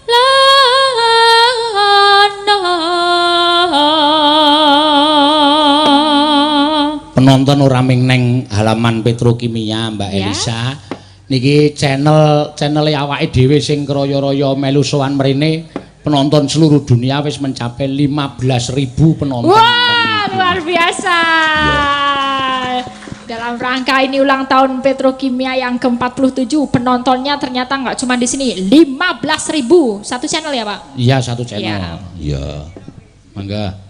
lana.
Penonton ora ming neng halaman Petrokimia Mbak
Ya.
Elisa. Niki channel awake dhewe sing kraya-raya melu sowan mrene, penonton seluruh dunia wis mencapai 15.000 penonton.
Wah, luar biasa. Dalam rangka ini ulang tahun Petrokimia yang ke-47, penontonnya ternyata nggak cuma di sini, 15.000. Satu channel ya, Pak?
Iya, satu channel.
Iya.
Iya. Mangga.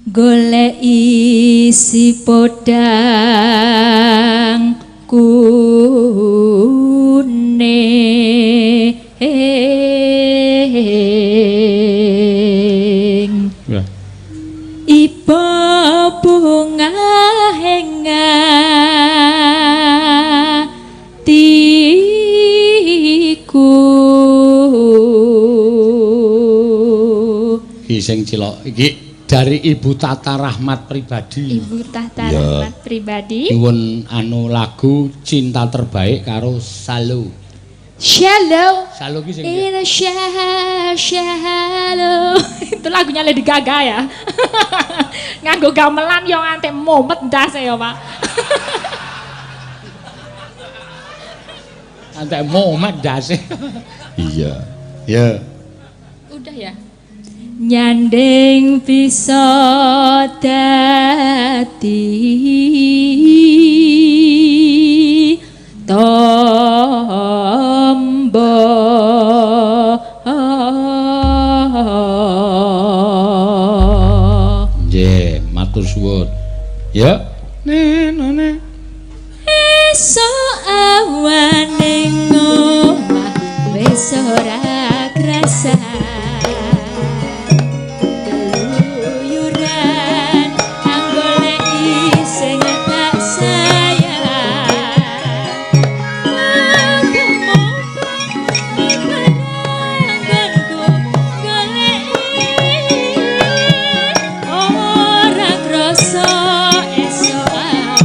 Golek isi podang kuning.
Ya.
Iba bunga atiku.
Iki sing cilok iki dari Ibu Tata Rahmat pribadi.
Ibu Tata
Ya.
Rahmat pribadi.
Nyuwun anu lagu Cinta Terbaik karo Salo.
Shallow.
Salo ki sing piye?
In a shallow. Itu lagunya Lady Gaga ya. Nganggo gamelan yo nganti mumet ndase ya, Pak.
Nganti mumet ndase. Iya. Ya.
Udah ya.
Nyanding bisa dadi tombo.
Nggih, matur suwun. Ya. Neno ne.
Esuk awane ngomah wis ora krasa. Keluyuran anggoleki sing tak sayang. Nggonku goleki ora krasa esuk.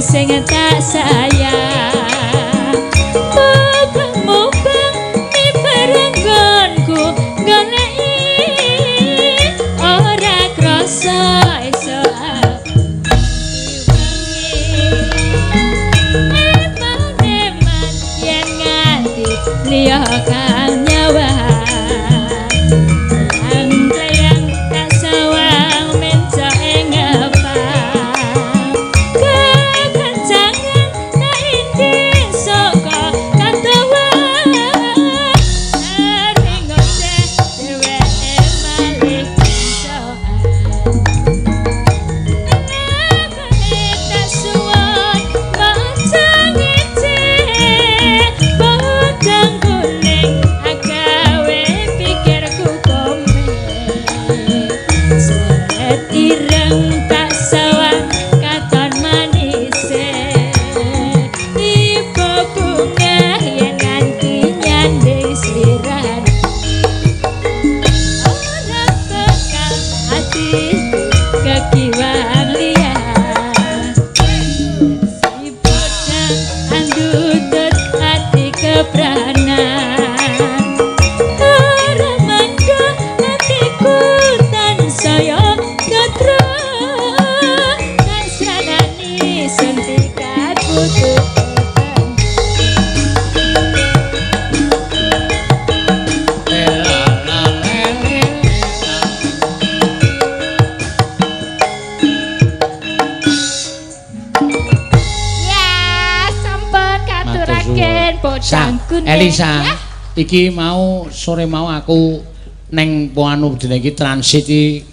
sing tak sayang. Mubeng-mubeng miber nggonku goleki ora krasa esuk wengi. Eman-eman yen nganti liya kang nyawang. Kleyang tak sawang mencoke ngepang. Kekencangan tak indi saka katuwan. Sering ngoceh dheweke malih kencokan. Lagune tak suwun maca ngece. Podang kuning agawe pikirku komen. Surat ireng tak sawang katon manise. Ibu bunga yen nganti nyanding slirane. Ora bekal atiku kekiwang liyan. Si podang andutut ati kepranan. Ora mendo atiku tansaya gatra. Tak sranani sentikat putu
Ya, sampun katuraken
Sa,
podang kuning.
Elisa,
Ya.
iki mau sore mau aku neng anu jenenge iki transit iki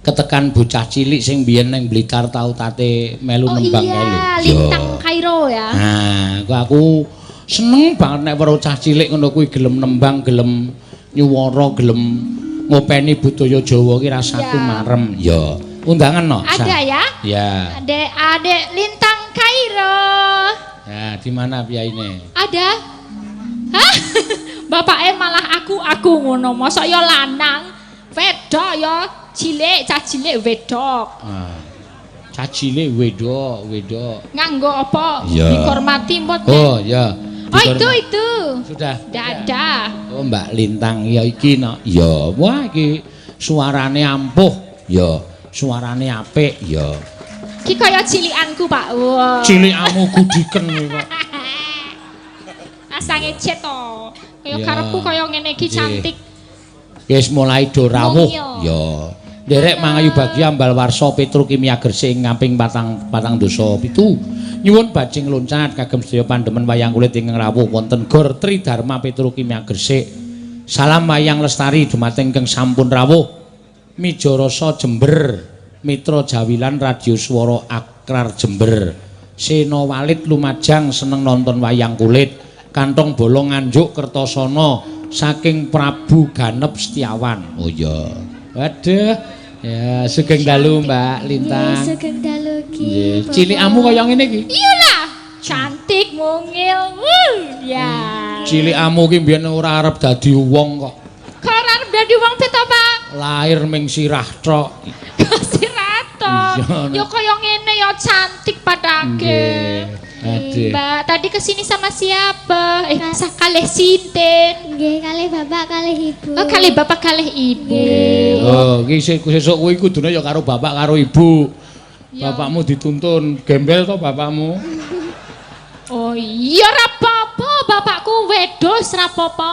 ketekan bocah cilik sing biyen neng Blitar tau tate melu
Oh
nembang kae lho.
iya, Lintang Kairo ya.
Nah, ku aku seneng banget nek weruh cah cilik ngono kuwi gelem nembang, gelem nyuwara, gelem ngopeni budaya Jawa ki rasaku
Iya.
marem. Ya, undangan no. Sa?
Ada ya?
Ya.
Adek adek Lintang Kairo.
Ya, di mana piyaine?
Ada? Hah? Bapake malah aku ngono. Mosok ya lanang, wedok ya cilik, cah cilik wedok.
Ah. Cah cilik wedok, wedok.
Nganggo apa?
Iya.
Dihormati mboten?
Oh, ya.
Oh, itu.
Sudah.
Ndak ada.
Oh, Mbak Lintang ya iki no. Ya, wah iki suarane ampuh. Ya, suarane apik. Ya.
Ki kaya cilikanku, Pak. Wah.
Cilikamu gudiken kuwi kok.
Asange cet to. Kaya
Ya.
karepku kaya ngene iki
Nggih.
cantik.
Wis mulai do rawuh.
Mungil.
Ya. Nderek Mangayu Bagya Ambal Warsa Petrokimia Gresik ing ngamping 47. Nyuwun bajing loncat kagem sedaya pandemen wayang kulit ingkang rawuh wonten Gor Tridharma Petrokimia Gresik. Salam wayang lestari dumateng ingkang sampun rawuh. Mijarasa Jember, Mitra Jawilan Radio Swara Akrar Jember. Sena Walid Lumajang seneng nonton wayang kulit. Kantong bolong Nganjuk Kertosono saking Prabu Ganep Setiawan. Oh iya. Waduh. Ya, sugeng dalu Mbak Lintang.
Nggih, sugeng dalu ki.
Nggih, cilikamu kaya ngene iki.
Iyalah, cantik mungil. Wuh, ya.
Cilikamu ki mbiyen ora arep dadi wong kok.
Kok ora arep dadi wong pito, Pak?
Lahir ming sirah tok.
Kok sirato.
Iya,
Ya kaya ngene ya cantik padake.
Nggih. Aduh.
Mbak, tadi kesini sama siapa? Kalih sinten?
Nggih, kalih bapak kalih ibu.
Oh, kalih bapak kalih ibu.
Oh, iki sesuk kuwi kudune ya karo bapak karo ibu.
Ya.
Bapakmu dituntun, gembel to bapakmu?
Oh iya ora apa-apa, bapakku wedhus ora apa-apa,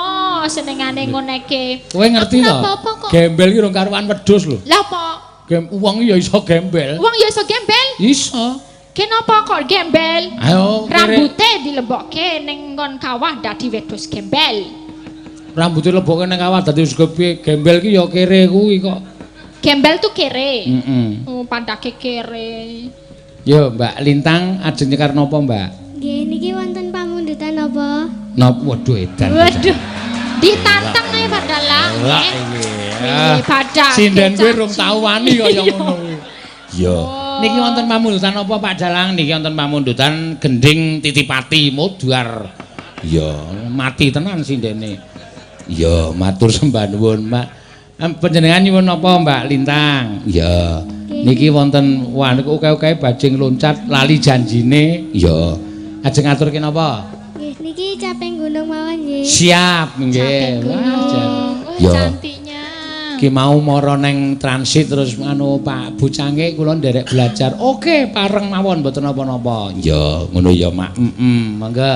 senengane ngoneke.
Kowe ngerti
Aku
to?
ora apa-apa kok.
Gembel ki rong karuan wedhus lho.
Lah apa?
Wong ya iso gembel.
Wong ya iso gembel.
Iso.
Kenapa kok gembel?
Ayo, kere.
Rambute dilebokke ning nggon kawah dadi wedhus gembel.
Rambute lebokke ning kawah dadi wis piye? Gembel ki ya kere kuwi kok.
Gembel tuh kere.
Heeh.
Oh, pandake kere.
Yo, Mbak Lintang ajeng nyekar napa, Mbak?
Nggih, niki wonten pamundutan napa?
Napa? Waduh edan.
Waduh. Ditantang ae Pak Dalang.
Lah
eh.
iki.
Wih, padake
Sinden kuwi rung
caci.
tau wani kaya ngono kuwi. Iya.
Oh.
Niki wonten pamundutan apa Pak Dalang? Niki wonten pamundutan gending titipati modar. Iya, mati tenan sindene. Iya, matur sembah nuwun, Mbak. Panjenengan nyuwun napa, Mbak Lintang? Iya.
Nggih,
Niki wonten wah niku oke-oke bajing loncat lali janjine. Iya. Ajeng aturke napa?
Nggih, niki caping gunung mawon nggih.
Siap nggih. Wah, jan.
Wah,
Ya.
cantiknya.
Ki mau mara neng transit terus anu Pak Bucange kula nderek belajar. Oke, pareng mawon mboten napa-napa. Ya, ngono ya, Mak. Heeh, monggo.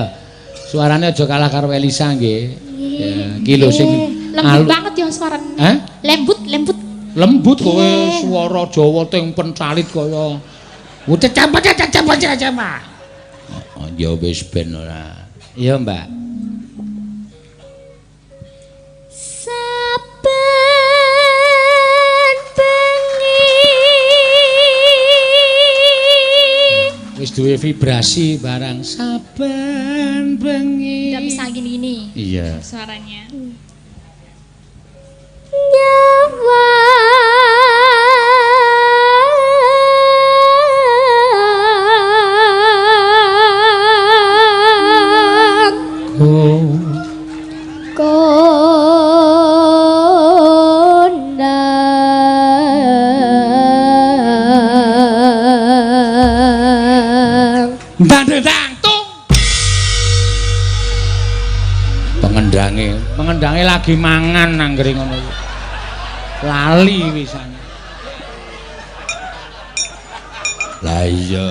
Suarane aja kalah karo Elisa nggih. Ya, ki lho sing
Lembut banget ya suaranya.
Hah?
Lembut, lembut.
Lembut kowe suara Jawa ting pencalit kaya. Oh, ya wis ben ora. Iya, Mbak.
Saben bengi
Wis duwe vibrasi barang saben bengi.
Udah bisa gini-gini
Iya.
suaranya.
nyawang
Oh.
Kondang
Ndang tung. Pengendange lagi mangan anggere ngono kuwi. Lali wisan. Lah iya.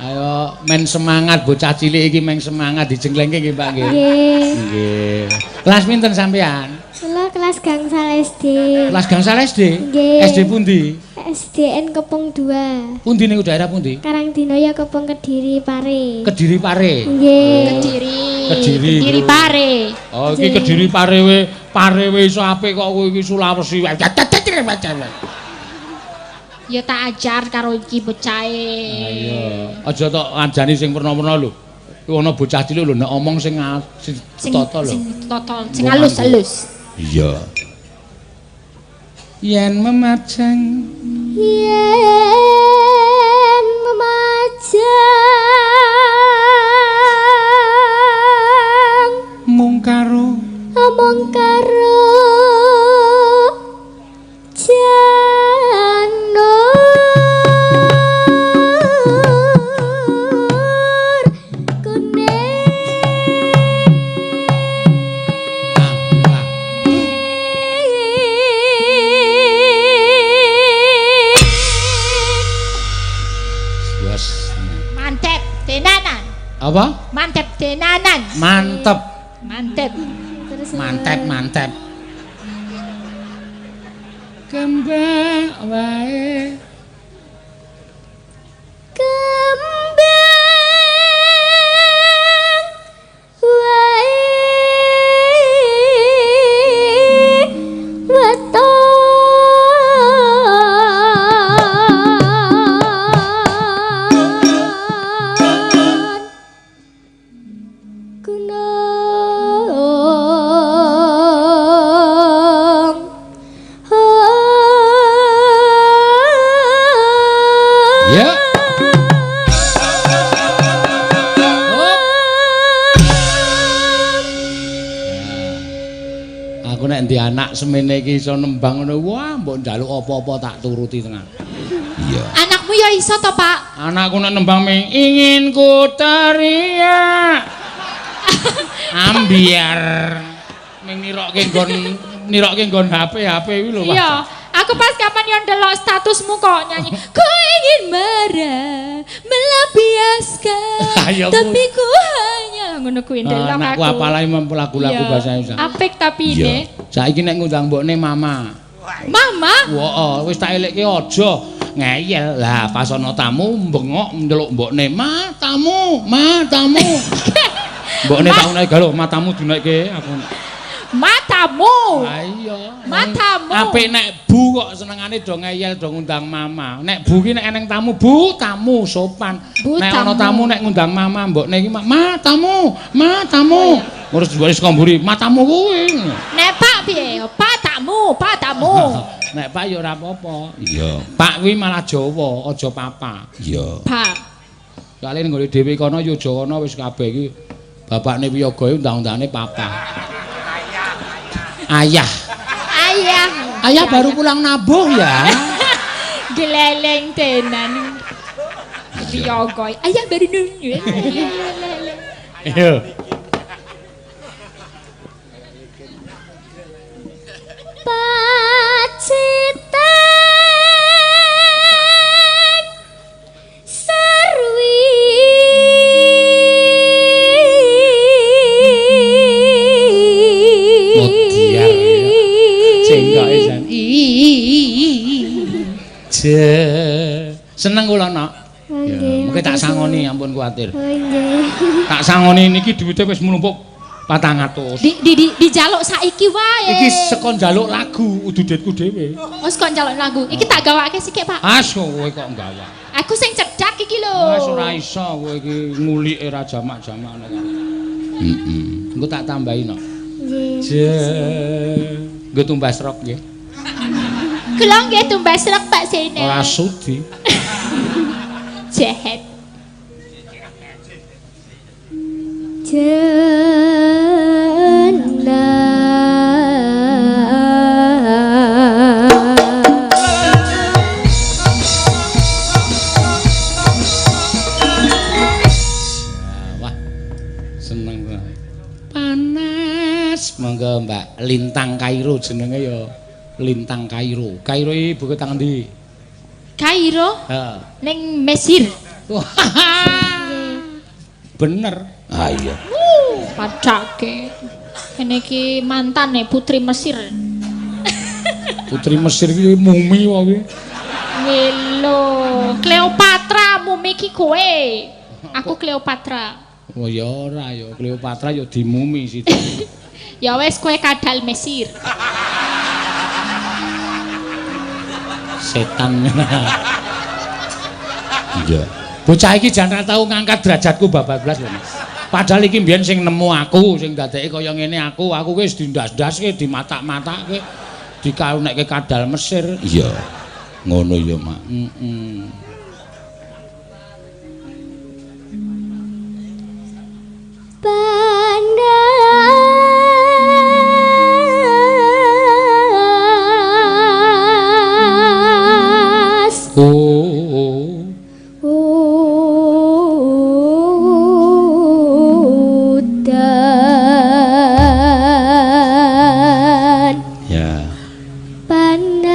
Ayo men semangat bocah cilik iki men semangat dijenglengke nggih Pak nggih.
Nggih.
Nggih. Kelas pinten sampean?
Kula kelas gangsal SD.
Kelas gangsal SD.
Nggih.
SD pundi?
SDN Kepung 2.
Pundi niku daerah pundi?
Karangdinoyo Kepung Kediri Pare.
Kediri Pare.
Nggih.
Kediri.
Kediri.
Kediri Pare.
Oh iki Kediri Parewe, Parewe iso apik kok kowe iki Sulawesi.
Ya tak ajar karo iki bocahe.
Ayo, aja tok ngajani sing werna-werna lho. Kuwi ana bocah cilik lho nek omong sing
Sing
tata lho.
Sing tata, sing halus-halus.
Iya. Yen memajang
Yen memajang
mung karo
omong karo janur kuning.
Ah, Bos.
Mantep tenanan.
Apa?
Mantep tenanan.
Mantep,
Mantep.
Terus
mantep, mantep. Kembang wae.
Kembang wae weton gunung.
Ya. Hop. Aku nek ndek anak semene iki iso nembang ngono, wah mbok njaluk apa-apa tak turuti tenan. Iya.
Anakmu ya iso to, Pak?
Anakku nek nembang ming ingin ku teriak. Ambiar. Ming nirokke nggon HP kuwi lho, Pak.
Iya. Aku pas kapan yo ndelok statusmu kok nyanyi. Ku ingin marah, melampiaskan,
Ayo,
tapi ku hanya ngono kuwi ndelok aku.
Anakku apalagi mampu lagu-lagu
Iya.
bahasa Indonesia.
Apik tapi ini.
Saiki nek ngundang mbokne mama.
Mama,
Wah, wis tak elekke aja ngeyel. Lah pas ana tamu bengok ndelok mbokne, "Ma, tamu, ma, tamu." Mbokne tau nek galo, matamu dinaikke aku.
matamu.
Lah iya.
Matamu.
Apik nek bu kok senengane do ngeyel do ngundang mama. Nek bu ki nek eneng tamu, bu tamu sopan.
Bu,
Nek ana
tamu.
tamu nek ngundang mama, mbokne iki ma tamu, ma tamu. Terus wis komburi, matamu kuwi.
Nek Pak piye? Pak tamu, Pak tamu.
Nek Pak ya ora apa-apa. Iya. Pak kuwi malah Jawa, aja papa. Iya.
Pak.
Soale nggone dhewe kono ya Jawa wis kabeh iki bapakne wiyaga undang-undangane papa. Ayah.
Ayah.
Ayah baru pulang nabuh ya.
Geleleng tenan. Piyogo. Ayah baru nunyu.
Iya.
Pacitan Sarwi
Modiar. Cengkoke jan. Seneng kula nak. Ya, mungkin tak sangoni ampun kuwatir.
Oh nggih.
Tak sangoni niki duwite wis mlumpuk 400.
Dijaluk saiki wae.
Iki saka njaluk lagu udu duitku dhewe.
Wis kok njaluk lagu. Iki tak gawake sithik, Pak.
As kowe kok nggawa.
Aku sing cedak iki lho.
Wis ora iso kowe iki ngulike ra jamak-jamak nek. Heeh. Engko tak tambahi no.
Nggih.
Je. Nggo tumbas rok nggih.
Kula nggih tumbas rok Pak Sena.
Ora sudi.
Jahat.
Wah. Seneng banget. Panas. Monggo Mbak Lintang Kairo jenenge ya Lintang Kairo. Kairo iki buku tang endi?
Kairo?
Heeh.
Ning Mesir.
Bener. Ah iya.
Padake. Kene iki mantane putri Mesir.
Putri Mesir iki mumi wae kuwi.
Ngelo. Cleopatra mumi iki kowe. Aku Cleopatra.
Oh ya ora ya, Cleopatra ya dimumi situ.
Ya wis kowe kadal Mesir.
Setan. Iya. Bocah iki jan ra tau ngangkat derajatku babak blas lho, Mas. Padahal iki mbiyen sing nemu aku, sing dadeke kaya ngene aku, aku ki wis dindas-ndaske, dimatak-matake, dikarunekke kadal Mesir. Iya. Ngono ya, Mak. Heeh.
Panas.
Oh.
Udan.
Ya.
Panas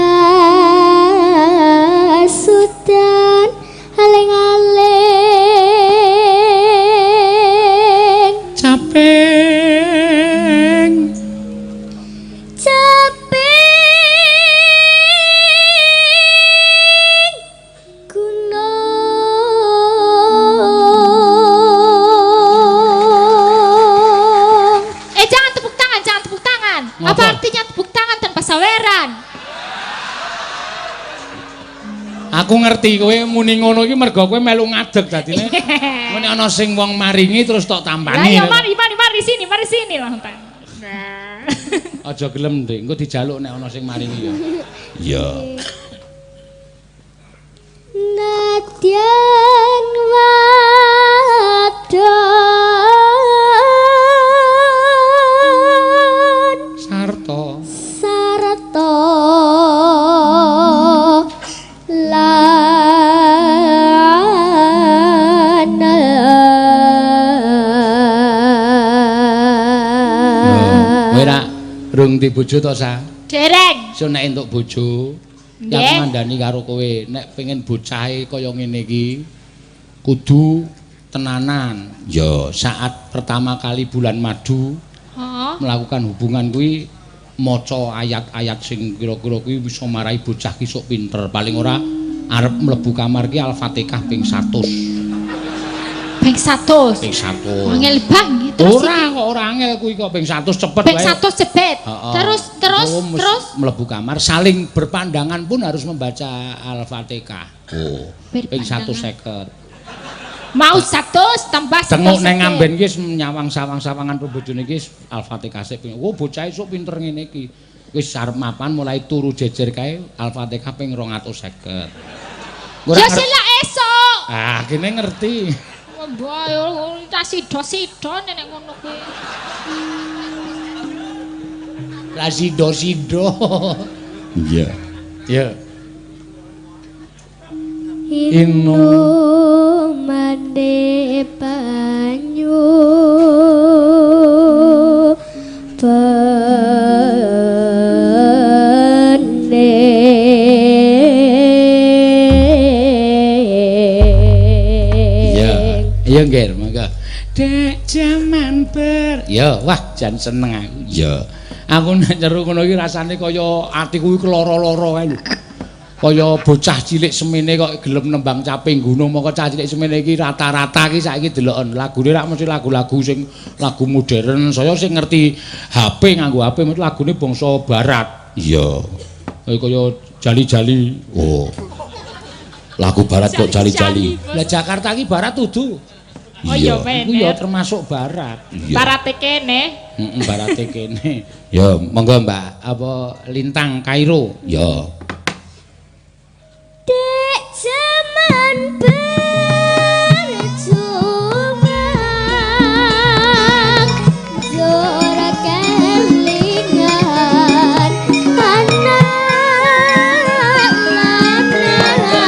udan aling-aling
Capeng.
Caping gunung.
Jangan tepuk tangan, jangan tepuk tangan.
Ngapa?
Apa artinya tepuk tangan tanpa saweran?
Aku ngerti kowe muni ngono iki mergo kowe melu ngadeg dadine. Muni ana sing wong maringi terus tok tampani.
Lah ya mari mari mari sini, mari sini langsung. Nah.
Aja gelem, Dik. Engko dijaluk nek ana sing maringi ya. Iya.
Nadyan wadon
Sarta.
Sarta lanang.
Kowe ra rung di bojo to, Sa?
Dereng.
So nek entuk bojo,
Nggih.
ya aku ngandani karo kowe, nek pengen bocahe kaya ngene iki kudu tenanan. Ya, saat pertama kali bulan madu
Heeh.
melakukan hubungan kuwi maca ayat-ayat sing kira-kira kuwi bisa marai bocah ki sok pinter. Paling ora arep mlebu kamar ki Al-Fatihah ping 100.
Ping 100.
Ping 100.
Angel banget terus.
Ora kok ora angel kuwi kok ping 100 cepet
Ping
wae.
100 cepet.
Heeh.
Terus terus
Oh,
terus
mlebu kamar saling berpandangan pun harus membaca Al-Fatihah. Oh, ping 150.
Mau 100 tambah 100.
Tengok neng amben ki wis nyawang sawang-sawangan bojone iki wis Al-Fatihah sik. Oh, bocah esuk pinter ngene iki. Wis arep mapan mulai turu jejer kae Al-Fatihah ping 250. Ora
Ya
ngerti.
selak esuk.
Ah, kene ngerti.
Mbah, yo tak sida-sida nek ngono kuwi.
Lah sido-sido. Iya. Iya. Inu
Inumane banyu bening.
Iya, iya nggih, monggo. Dek jaman ber. Ya, wah jan seneng aku. Ya. Aku nek nyeru ngono iki rasane kaya atiku iki lara-lara kae lho. Kaya bocah cilik semene kok gelem nembang caping gunung, moko cah cilik semene iki rata-rata iki saiki deloken lagune rak mesti lagu-lagu sing lagu modern, saya sing ngerti HP nganggo HP mesti lagune bangsa barat. Iya. Kaya jali-jali. Oh. Lagu barat kok jali-jali. Lah Jakarta iki barat udu.
Oh iya,
Iku ya termasuk barat. Iya.
Barate kene.
Heeh, barate kene. Ya, monggo Mbak, apa Lintang Kairo. Ya.
Dek jaman berjuang jora kelingan anak lanang dina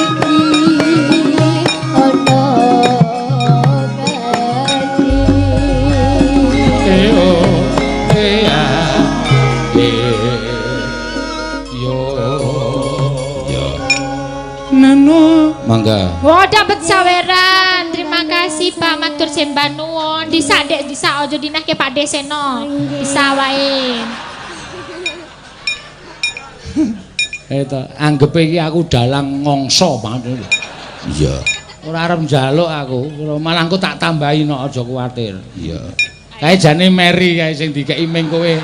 openi saiki ono gadi.
E o e a e yo yo. Nano mangga.
Wah, dapet saweran. Terima kasih Pak Matur sembah nuwun. Disak Dek, disak aja dinahke Pak Deseno. Bisa wae.
Eta anggepe iki aku dalang ngongso banget lho. Iya. Ora arep njaluk aku, malah engko tak tambahi no, aja kuwatir. Iya. Kae jane Mary kae sing dikeki ming kowe.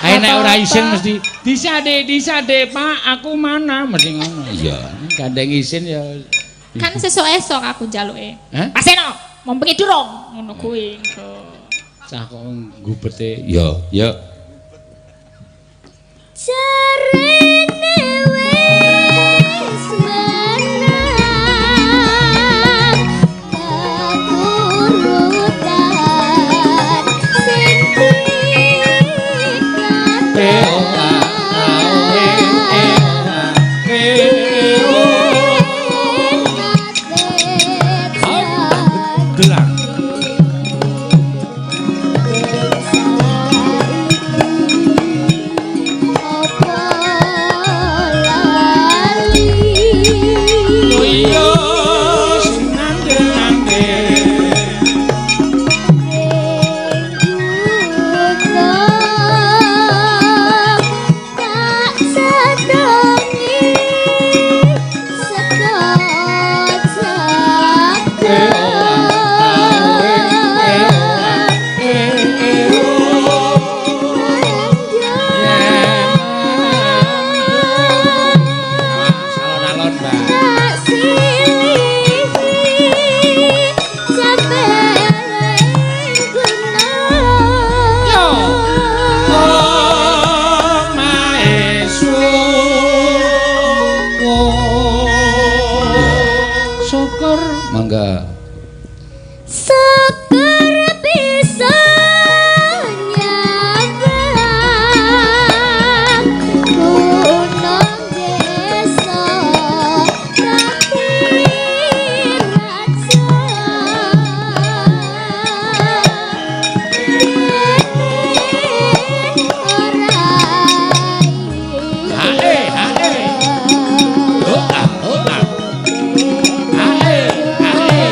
Kae nek ora isin mesti disade disade Pak, aku mana mesti ngono. Iya, gandeng isin ya.
Kan sesuk esok aku njaluke.
Hah?
Pak Seno, mau bengi durung ngono kuwi.
Cah kok gubete. Ya, ya.
Jarene wis menang katurutan sing
E o a a o e e o a e o. Gelang. Iya, sinande-nande. E o a a o e e o a e e o. Alon-alon, Mbak. Yo. Omahe syukur. Mangga.
Syukur bisa nyabang gunung desa dadi raja. Ora
Hae, hae. Oh, ah, oh, ah. Hae, hae.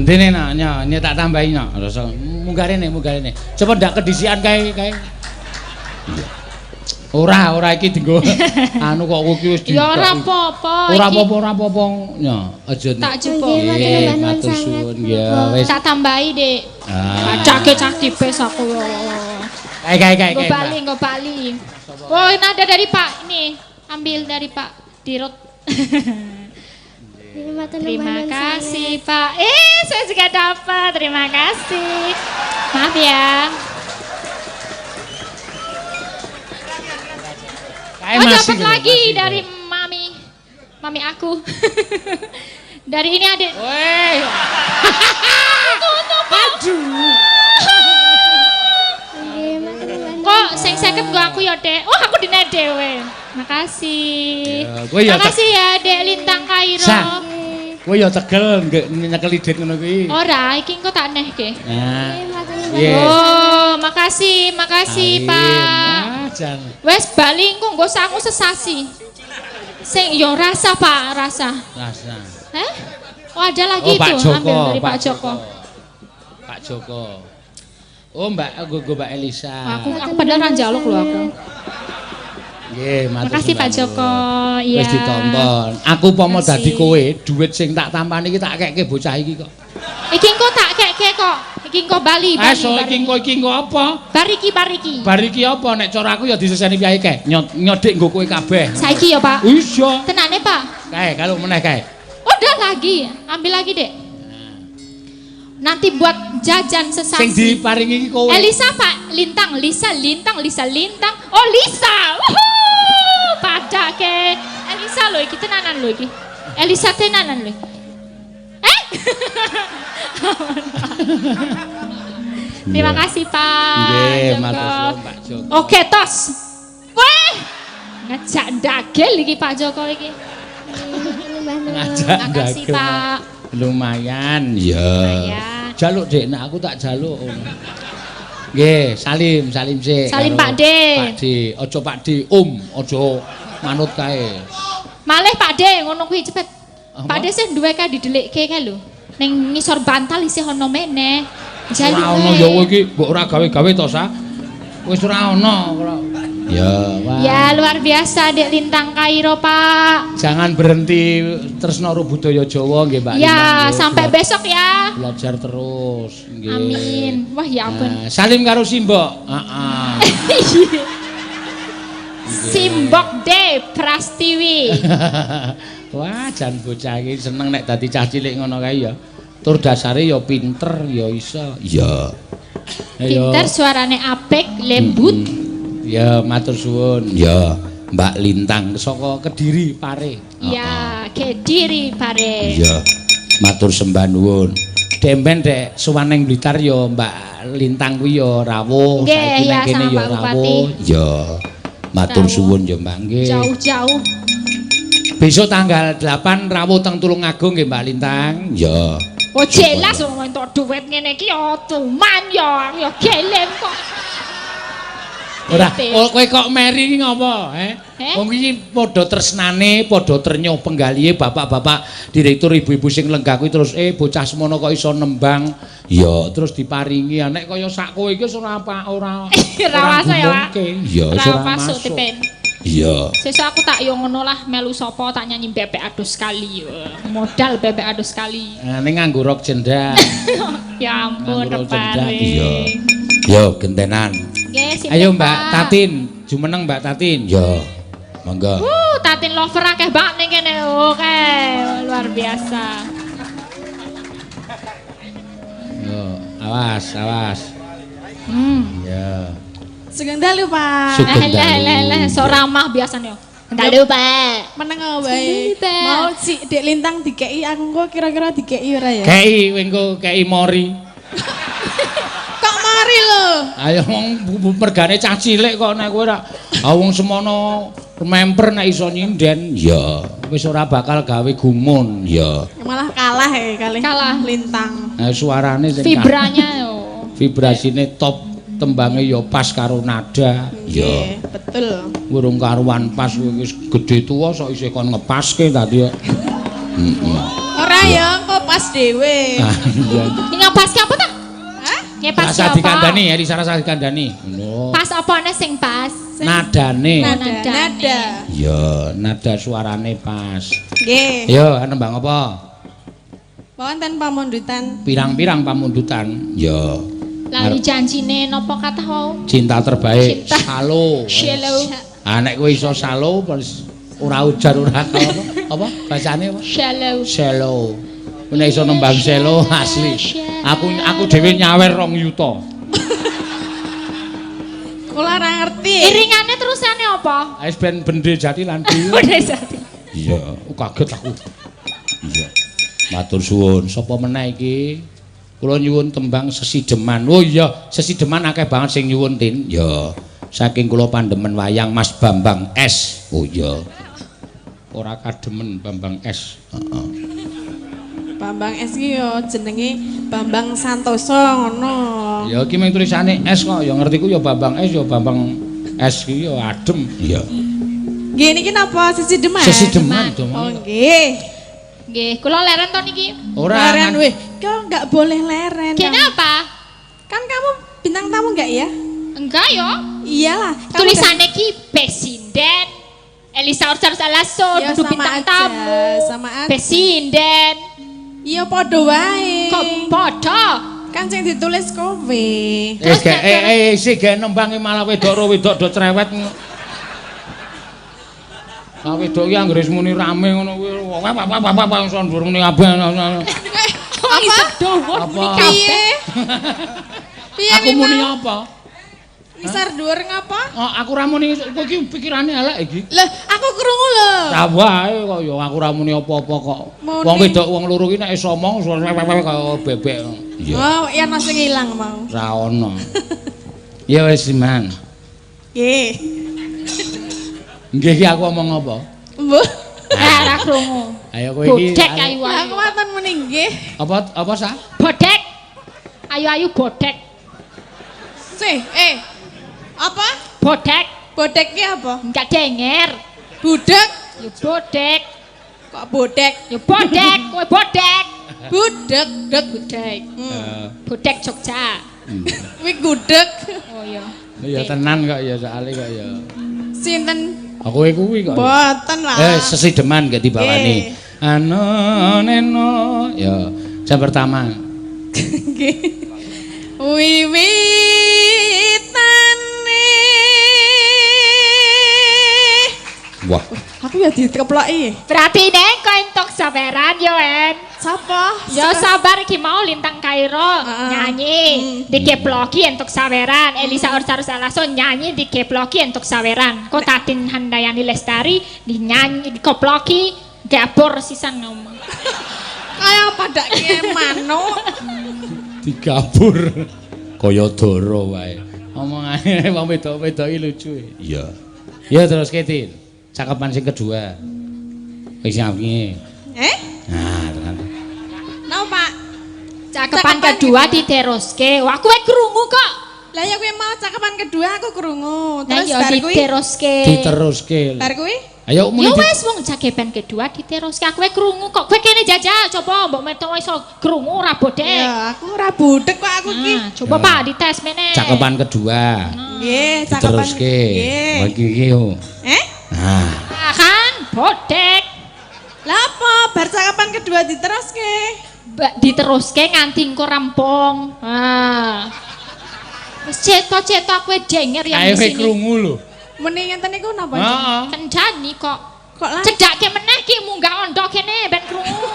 Gendene nak nyo tak tambahi nak. Rasa munggah rene, munggah rene. Coba ndak kedisian kae kae. Ora, ora iki dienggo anu kok iki wis
Ya ora apa-apa.
Ora apa-apa, ora apa-apa. Nyo, aja.
Tak jupuk.
Nggih, matur suwun ya wis.
Tak tambahi, Dik.
Ah.
Kacake cah tipis aku.
Kae kae kae.
Nggo bali, nggo bali. Oh, ini ada dari Pak ini. Ambil dari Pak Dirut. Terima kasih, Pak. Saya juga dapat. Terima kasih. Maaf ya. Oh, dapat lagi dari mami. Mami aku. Dari ini adik.
Woi. Aduh.
Kok sing 50 nggo aku ya, Dek. Oh, aku dine dhewe. Makasih. Makasih ya, Dek Lintang Kairo.
Kowe ya tegel nyekeli dit ngono kuwi.
Ora, iki engko tak nehke.
Nah.
Oh, makasih, makasih, Pak. Wes bali engko nggo sangu sesasi. Sing yo rasa, Pak, rasa.
Rasa.
Heh? Oh, ada lagi itu, ambil dari Pak Joko.
Pak Joko. Oh, Mbak, nggo Mbak Elisa.
Aku padahal ra njaluk lho aku.
Nggih, matur.
Makasih Pak Joko. Iya.
Wis ditonton. Aku pomo dadi kowe, dhuwit sing tak tampani iki tak kekke bocah iki kok.
Iki engko tak kekke kok. Iki engko bali.
Eh, so iki engko apa?
Bar iki, bar iki.
Bar iki apa nek cara aku ya diseseni piye kae? Nyodik nggo kowe kabeh.
Saiki ya, Pak.
Iya.
Tenane, Pak.
Kae, kalau meneh kae.
Udah lagi, ambil lagi, Dek. Nanti buat jajan sesasi.
Sing diparingi iki kowe.
Elisa, Pak, Lintang, Lisa, Lintang, Lisa, Lintang. Oh, Lisa. Wuhuu, padake. Elisa lho iki tenanan lho iki. Elisa tenanan lho. Eh. Terima kasih, Pak.
Nggih, matur suwun Pak Joko.
Oke, tos. Weh. Ngejak ndagel iki Pak Joko iki.
Ngajak
Makasih, Pak.
Lumayan ya. Jaluk Dek, nek aku tak jaluk. Nggih, salim, salim sik.
Salim Pak D.
Pak D, aja Pak D, Om, aja manut kae.
Malih Pak D ngono kuwi cepet. Pak D sing duwe kae didelikke kae lho. Ning ngisor bantal isih ana meneh. Jaluk.
Ora ono ya kowe iki mbok ora gawe-gawe to, Sa. Wis ora ono. Ya, wah.
Ya, luar biasa Dek Lintang Kairo, Pak.
Jangan berhenti tresno karo budaya Jawa nggih, Mbak.
Ya, sampai besok ya.
Belajar terus nggih.
Amin. Wah, ya ampun.
Nah, salim karo Simbok. Heeh.
Simbok D Prastiwi.
Wah, jan bocah iki seneng nek dadi cah cilik ngono kae ya. Tur dasare ya pinter, ya iso. Iya.
Pinter, suarane apik, lembut.
Ya, matur suwun. Ya, Mbak Lintang saka Kediri Pare.
Ya, Kediri Pare.
Iya. Matur sembah nuwun. Demben dek sowan ning Blitar ya Mbak Lintang kuwi ya rawuh, saiki nang kene ya rawuh. Ya. Matur suwun ya Mbak nggih.
Jauh-jauh.
Besok tanggal 8 rawuh teng Tulungagung nggih Mbak Lintang. Ya.
Oh jelas wong entuk dhuwit ngene iki ya cuman ya aku ya gelem kok.
Ora, kowe kok meri iki ngopo, he? Wong iki padha tresnane, padha trenyuh penggalihe bapak-bapak direktur ibu-ibu sing lenggah kuwi terus bocah semono kok iso nembang. Ya, terus diparingi. Nek kaya sak kowe iki ora apa ora.
Ora masuk ya, Pak.
Ya, ora masuk. Iya.
Sesuk aku tak yo ngono lah melu sapa tak nyanyi bebek adus sekali. Modal bebek adus sekali.
Nah, ning nganggo rok jendang.
Ya ampun,
repare. Iya. Yo gentenan.
Nggih,
ayo Mbak Tatin, jumeneng Mbak Tatin. Yo. Monggo.
Tatin lover akeh banget ning kene. Oke, luar biasa.
Yo, awas, awas. Ya.
Sugeng dalu, Pak.
Sugeng dalu.
Leh, sok ramah biasanya. Dalu, Pak.
Meneng wae. Mau si Dek Lintang dikei aku engko kira-kira dikei ora ya?
Kei engko kei mori.
Kok mori lho?
Ayo wong mergane cah cilik kok nek kowe ora. Ha wong semono memper nek iso nyinden. Ya, wis ora bakal gawe gumun. Ya.
Malah kalah ya kali.
Kalah
Lintang.
Nah, suarane sing
vibranya yo.
Vibrasine top. Tembange ya pas karo nada.
Ya, betul.
Urung karuan pas wis gedhe tuwa sok isih kon ngepaske tadi ya. Heeh.
Ora Ora ya, kok pas dhewe.
Ah, iya.
Ini ngepas ki apa ta?
Hah?
Ngepas
Rasa
ki apa?
dikandani, Elisa rasa dikandani. Ngono.
Pas apane sing pas?
Nadane.
Nada,
Nadane.
nada.
Iya, nada suarane pas.
Nggih.
Yo, nembang apa?
Wonten pamundutan.
Pirang-pirang pamundutan. Ya.
Lali janjine napa kathah wau?
Cinta terbaik,
Cinta.
Salo.
Shallow.
Ah nek kowe iso salo terus ora ujar ora apa? Apa bacane apa?
Shallow.
Selo. Kowe nek iso nembang selo asli. Aku dhewe nyawer 2 yuta.
Kula ora ngerti.
Iringane terusane apa?
Wis ben bende jati lan
Udah jati.
Iya, kaget aku. Iya. Matur suwun. Sapa meneh iki? Kula nyuwun tembang sesideman. Oh iya, sesideman akeh banget sing nyuwun, Tin. Ya. Saking kula pandemen wayang Mas Bambang S. Oh iya. Ora kademen Bambang S. Heeh.
Bambang S ki yo jenenge Bambang Santoso ngono.
Ya iki mung tulisane S kok, ya ngertiku ya Bambang S ya Bambang S ki ya adem. Iya.
Nggih niki napa sesideman?
Sesideman to.
Oh nggih.
Nggih, kula leren to niki.
Ora
Leren weh, kok enggak boleh leren.
Kenapa?
Kan kamu bintang tamu enggak ya?
Enggak yo.
Iyalah. Kamu
Tulisane ki Pesinden. Elisa Orchard Alaso
Ya,
dudu
sama
bintang
aja,
tamu.
sama aja.
Pesinden.
Iya padha wae.
Kok padha?
Kan sing ditulis kowe.
Eh, eh, sik gawe nembangi malah wedok ro wedok do cerewet. Lah wedok iki anggere muni rame ngono kuwi. Wah wah wah wah wah iso ndur muni kabeh.
Apa?
Apa?
Muni kabeh.
Piye? Piye
Aku muni apa?
Ngisar dhuwur ngapa?
Oh, aku ra muni kowe iki pikirane elek iki.
Lah, aku krungu lho.
Ra wae kok ya aku ra muni apa-apa kok. Wong wedok wong loro iki nek iso omong kaya bebek. Iya.
Oh, iya ana sing ilang mau.
Ra ono. Ya wis Iman.
Nggih.
Nggih iki aku omong apa?
Mbuh.
Ora krungu.
Ayo kowe iki.
Bodek ayu
Lah
ayu.
aku waton muni nggih.
Apa apa sa?
Bodek. Ayu-ayu bodek.
Sih, apa?
Bodek.
Bodek ki apa?
Enggak denger.
Budek.
Ya bodek.
Kok bodek?
Ya bodek, kowe bodek.
Budek, dek.
Bodek. Bodek Jogja.
Kuwi gudeg.
Oh iya.
Ya tenan kok ya soalé kok ya.
Sinten?
Aku kuwi kok.
Boten lah.
Sesideman gak dibawani. Ano neno. Ya, jam pertama.
Nggih. Wiwitane.
Wah,
Aku ya dikeploki.
Berarti nek kowe entuk saweran yo En.
Sapa?
Ya sabar iki mau Lintang Kairo nyanyi dikeploki entuk saweran. Elisa Orcarus Alaso nyanyi dikeploki entuk saweran. Kok Tatin Handayani Lestari dinyanyi dikoploki gabor sisan ngomong.
Kaya padake manuk.
Digabur kaya dara wae. Omongane wong wedok-wedok iki lucu. Iya. Ya terus Ketin. Cakepan sing kedua. Wis piye?
Eh?
Nah, tenan.
Napa, Pak?
Cakepan kedua diteruske. Wah, kowe krungu kok.
Lah ya kowe mau cakepan kedua aku krungu.
Lah
Terus
ya
bar kuwi
diteruske.
Diteruske.
Bar kuwi?
Ayo muni.
Ya wis wong cakepan kedua diteruske. Aku krungu kok. Kowe kene jajal coba mbok metu iso krungu ora bodek.
Ya, aku ora bodek kok aku iki.
Nah, coba Pak dites meneh.
Cakepan kedua.
Nggih, cakepan.
Diteruske.
Nggih.
Iki iki yo.
Eh?
Nah,
Nah, kan bodek.
Lah apa? Bar cakepan kedua diteruske.
Diteruske nganti engko rampung. Ah. Wis ceto-ceto kowe denger yang
ayo
di sini.
krungu lho.
Muni ngenten niku napa?
Heeh.
Kendani kok.
Kok lah?
Cedake meneh ki munggah ondok kene ben krungu.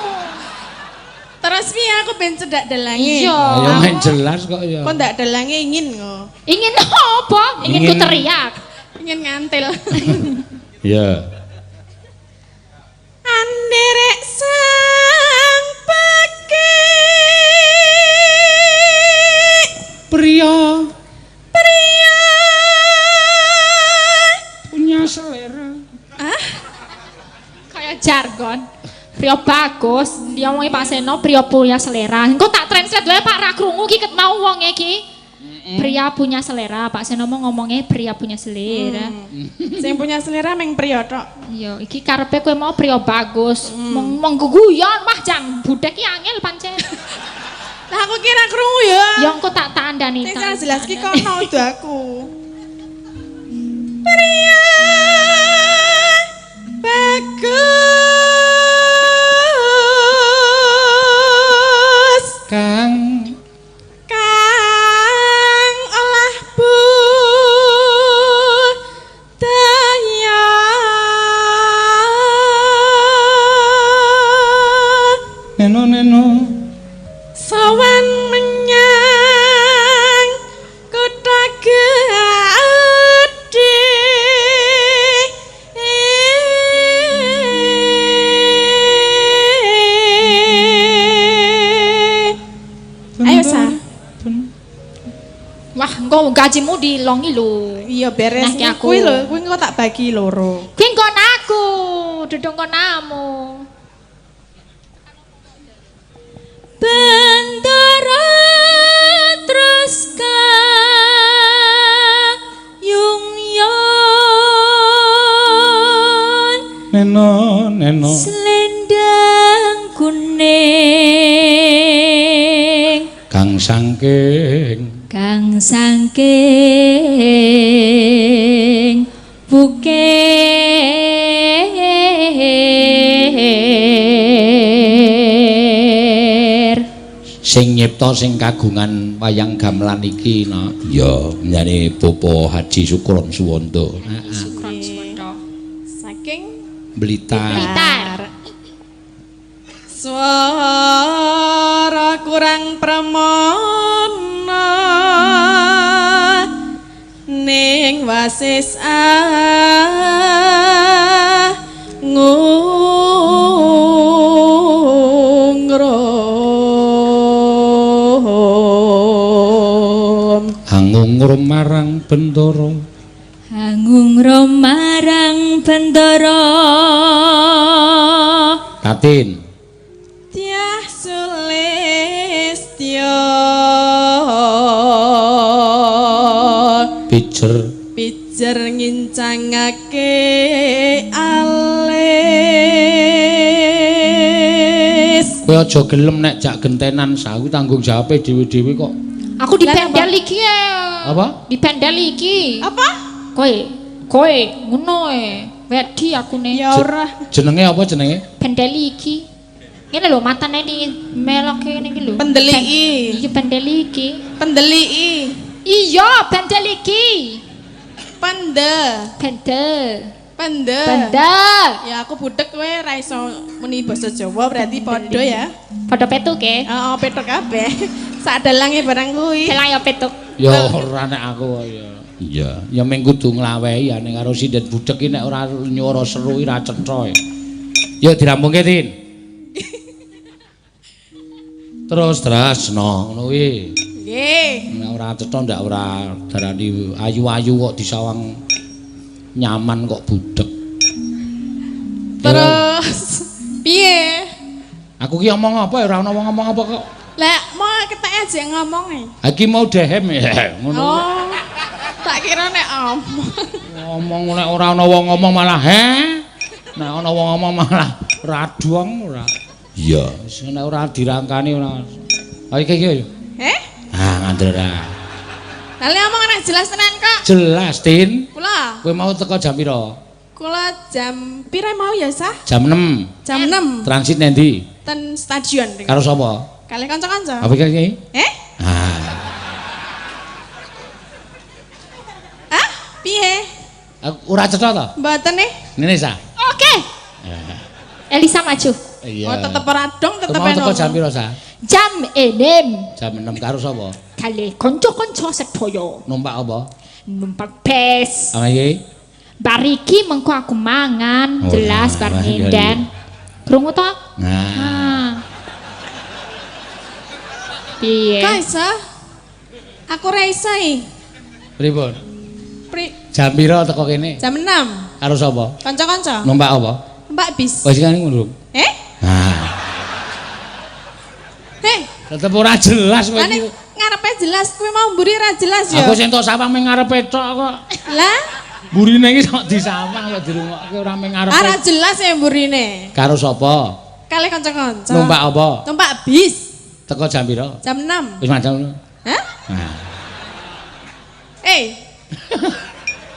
Terus piye aku ben cedak dalange?
Iya.
Ayo main jelas kok ya.
Kok ndak dalange ingin kok.
Ingin apa? Ingin ku teriak.
Ingin ngantil.
Iya.
Anderek sang pake
Pria
pria
punya selera.
Ah,
Kayak jargon. Pria bagus, dia omongi Pak Seno pria punya selera. Engko tak translate wae Pak ra krungu ki ket mau wong iki. Pria punya selera. Pak Seno mau ngomongnya pria punya selera.
Sing punya selera meng priya tok.
Iya, iki karepe kowe mau pria bagus. Mong mong guyon mah jang budek ki angel pancen.
Lah aku kira krungu ya.
Ya engko tak tandani.
Sing
tak
jelas ki
tandani.
kono udu aku. Pria bagus
Kang
kang olah budaya
neno neno
sowan menyang kutha gedhe. Ayo sa.
Wah, engko gajimu dilongi lho.
Iya beres
Nah, ki aku.
kuwi lho, kuwi engko tak bagi loro.
Kuwi nggon aku, duduk nggonamu.
Bendara terus kayung yon
neno neno
selendang kuning
kang sangking
kang sangking bukir.
Sing nyipta sing kagungan wayang gamelan iki no. Ya nyane Bapak Haji Sukron Suwondo.
Sukron Suwondo.
Saking
Blitar.
Blitar.
Suara kurang pramana ning wasis angungrum.
Angungrum marang Bendara.
Angungrum marang Bendara.
Tatin.
Dyah Sulistya
Pijer
pijer ngincangake alis.
Kowe aja gelem nek jak gentenan sawi tanggung jawabe dhewe-dhewe kok.
Aku dipendel iki ya.
Apa?
Dipendel iki.
Apa?
Kowe, kowe ngono e. Wedi akune.
Ya ora.
Jenenge apa jenenge?
Pendel iki. Ngene lho matane di melok ngene iki lho.
Pendeliki.
Iya pendel iki.
Pendeliki.
Iya, pendel iki.
Pende.
Pendel.
Pende.
Pendel.
Ya aku budek kowe ra iso muni basa Jawa berarti padha ya.
Padha petuk e.
Heeh, petuk kabeh. Sak dalange barang kuwi.
Dalang ya petuk.
Ya ora nek aku ya. Iya, ya mung kudu nglawehi ya ning karo sinden budek iki nek ora nyuara seru iki ra cetha. Ya dirampungke, Tin. Terus tresno ngono kuwi.
Nggih.
Nek ora cetha ndak ora darani ayu-ayu kok disawang nyaman kok budek.
Terus piye?
Aku ki omong apa ya ora ono wong ngomong apa kok.
Lah mau keteke aja ngomong e.
Ha iki mau dehem ya ngono.
Oh. Tak kira nek omong.
Ngomong nek ora ana wong ngomong malah he. Nek ana wong ngomong malah raduang ora. Iya, wis nek ora dirangkani ora. Ha iki iki.
Heh?
Ah, ngandel ra.
Lah lek omong ora jelas tenan kok.
Jelas, Tin.
Kula,
Kowe mau teko jam pira?
kula jam pira mau ya, Sah?
Jam 6.
Jam 6
Transit nendi?
ten stadion.
Karo sapa?
Kalih kanca-kanca.
Apa iki iki?
Eh?
Ah.
Ah, piye?
Aku ora cetha to?
Mboten nih.
Ngene, Sa.
Oke. Elisa maju.
Iya.
Oh, tetep ora dong, tetep
Mau teko
enak.
jam pira, Sa?
Jam 6
Jam 6 karo sapa?
kali konco-konco sedaya
Numpak apa?
numpak bus.
Ah iki.
Bar iki mengko aku mangan,
Oh,
jelas bar
nah, iya,
ngendan. Krungu to?
Nah.
Ah. Piye?
Kok iso? Aku ora iso iki.
Pripun?
Pri
Jam pira teko kene?
jam 6.
Karo sapa?
Kanca-kanca.
Numpak apa?
Numpak bis.
Wis kan ngono.
Eh?
Nah,
Heh,
tetep ora jelas kowe
lah nek
iki.
ngarepe jelas, kowe mau mburi ora jelas ya.
Aku sing tok sawang ming ngarepe tok kok.
Lah,
Mburine iki sok disawang kok dirungokke ora ming ngarepe.
ora jelas ya mburine.
Karo sapa?
Kalih kanca-kanca.
Numpak apa?
Numpak bis
Teko jam pira?
jam 6.
Wis macam.
Hah?
Nah.
Eh.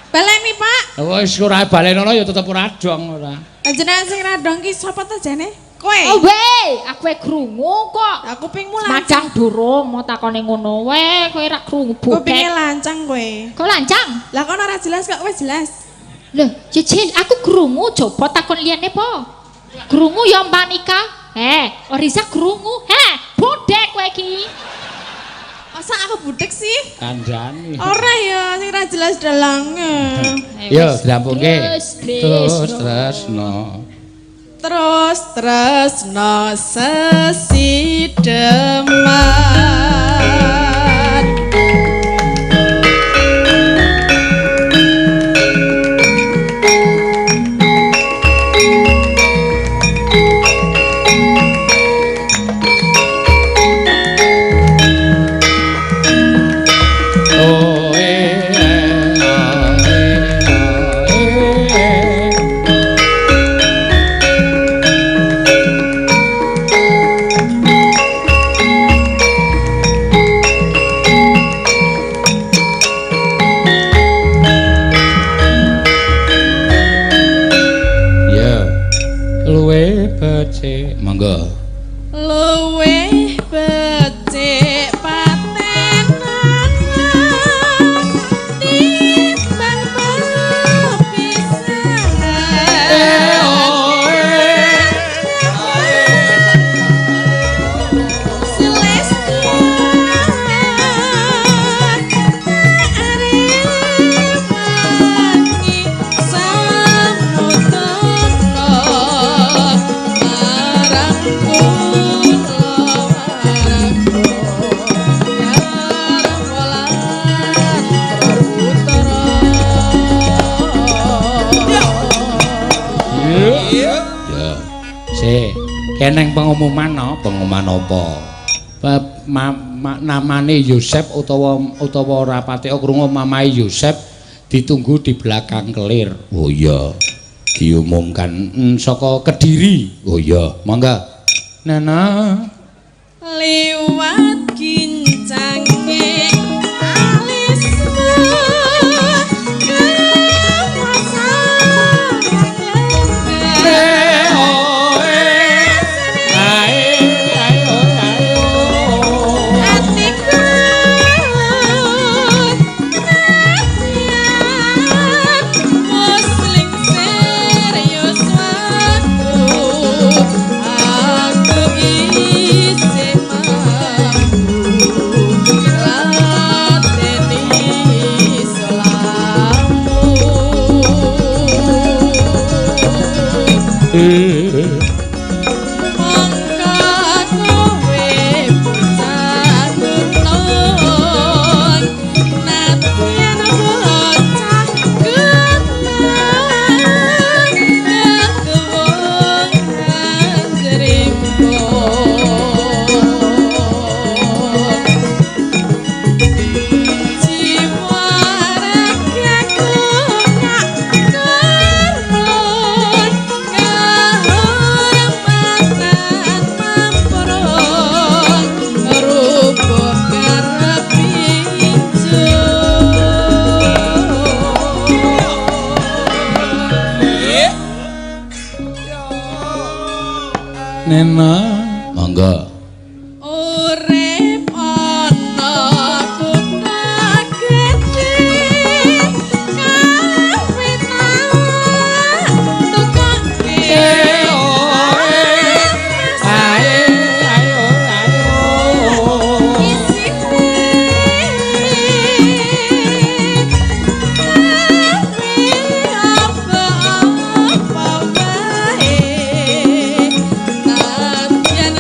Baleni, Pak.
Wis ora balenono ya tetep ora dong ora.
Panjenengan sing ra dong ki sapa to jane? Kowe.
Oh we, aku e krungu kok.
Aku pingmu lancang.
Madang durung mau takone ngono we, kowe ra krungu
Kupinge
bokek.
lancang kowe.
Kok lancang?
Lah kono ora jelas kok wis jelas.
Loh, jejel aku krungu coba takon liyane po. Krungu ya Mbak Nika. Eh, Oriza krungu. Heh, bodek kowe iki.
Masa aku budek sih?
Kandhane.
Ora ya, sing ra jelas dalange.
Yo, dirampungke.
Terus,
Terus tresno.
Terus tresno sesideman.
Oh eh eh oh, eh oh, eh eh. Ya. Luwe becik, monggo.
Luwih becik patenan timbang pepisahan.
Ya. Si, keneng pengumuman no, pengumuman apa? Namane Yosep utawa utawa ora patek krungu mamae Yosep ditunggu di belakang kelir. Oh iya. Diumumkan saka Kediri. Oh iya, monggo. Nana.
Liwat gincange alismu
Nena, monggo.
Urip ana kutha gedhe kawe tak tukoke.
Ae, ayo, ayo.
Isine kawe apa-apa wae nadyan.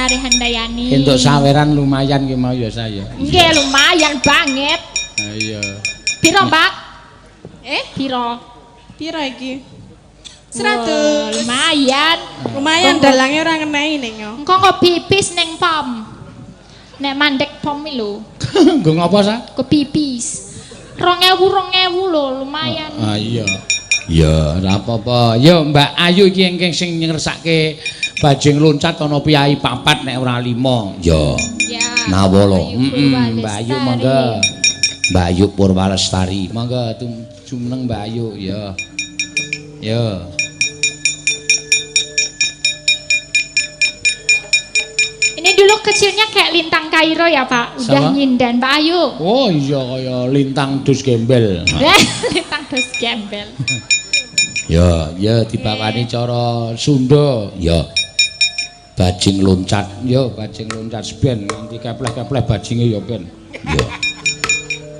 Lestari Handayani.
Entuk saweran lumayan ki mau ya saya.
Nggih, lumayan banget.
Ha iya.
Piro, Mbak?
Eh?
Piro?
Piro iki?
Wah,
100.
lumayan.
Lumayan dalange ora ngenai ning yo.
Engko kok pipis ning pom. Nek mandek pom iki lho,
Nggo ngopo sa?
kok pipis. 2000 2000 lho, lumayan.
Ah iya. Ya, ora apa-apa. Yo Mbak Ayu iki ingkang sing ngersake bajing loncat ana piyai papat nek ora lima. Ya.
Ya.
Nawala.
Ayu
Heeh, Mbak Ayu
Purwalestari.
monggo. Mbak Ayu Purwalestari. Monggo jumeneng Mbak Ayu ya. Ya.
Ini dulu kecilnya kayak Lintang Kairo ya, Pak. Udah
Sama?
nyindan Mbak Ayu.
Oh iya kaya lintang dus gembel.
Lintang dos gembel.
Ya, ya dibawani cara Sunda. Ya. Bajing loncat. Ya, bajing loncat ben nganti kepleh-kepleh bajinge ya ben. Ya.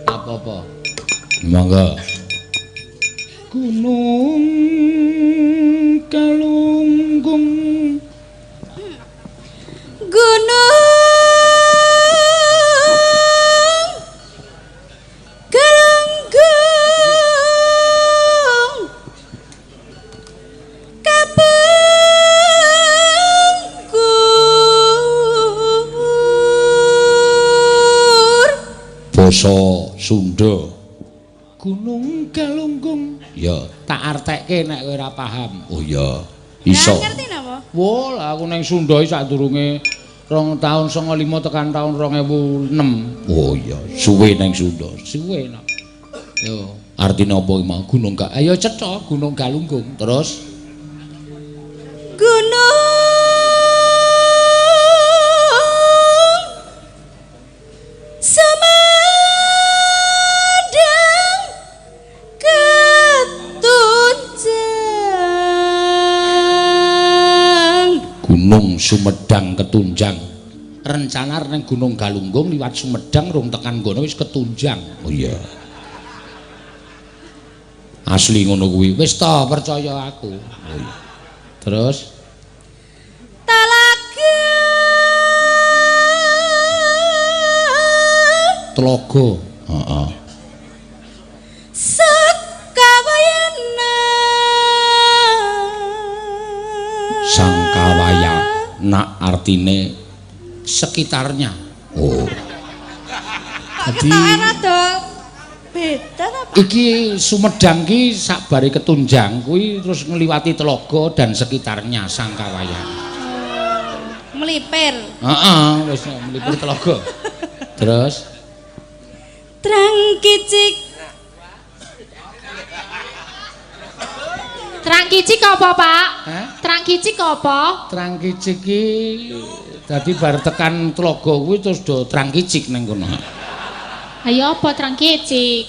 Apa-apa. Monggo. Gunung Galunggung.
Gunung Galunggung Kapengkur
Basa Sunda. Gunung Galunggung. Ya, tak artekke nek kowe ora paham. Oh iya. Iso.
Lah ngerti napa?
Wah, lah aku ning Sunda iki sadurunge rong tahun 95 tekan tahun 2006. Oh iya, suwe ning Sunda. Suwe no. Yo, artine apa iki mau Gunung Ga? Ayo cetha Gunung Galunggung. Terus
Gunung Sumedang Ketunjang.
Gunung Sumedang Ketunjang. Rencana ning Gunung Galunggung liwat Sumedang rung tekan kono wis ketunjang. Oh iya. Asli ngono kuwi. Wis ta percaya aku. Oh iya. Terus
Talaga
Tlaga. Heeh.
Sakawayana.
Sangkawaya nak artine sekitarnya. Oh. Jadi
Ketoke rada beda ta, Pak?
Iki Sumedang ki sakbare ketunjang kuwi terus ngliwati telaga dan sekitarnya Sangkawaya.
Melipir.
Heeh, wis mlipir telaga. Terus
Trang kicik
Trang kicik apa, Pak?
Hah?
Trang kicik apa?
Trang kicik ki dadi bar tekan telaga kuwi terus do trang kicik ning kono.
Ayo apa trang kicik?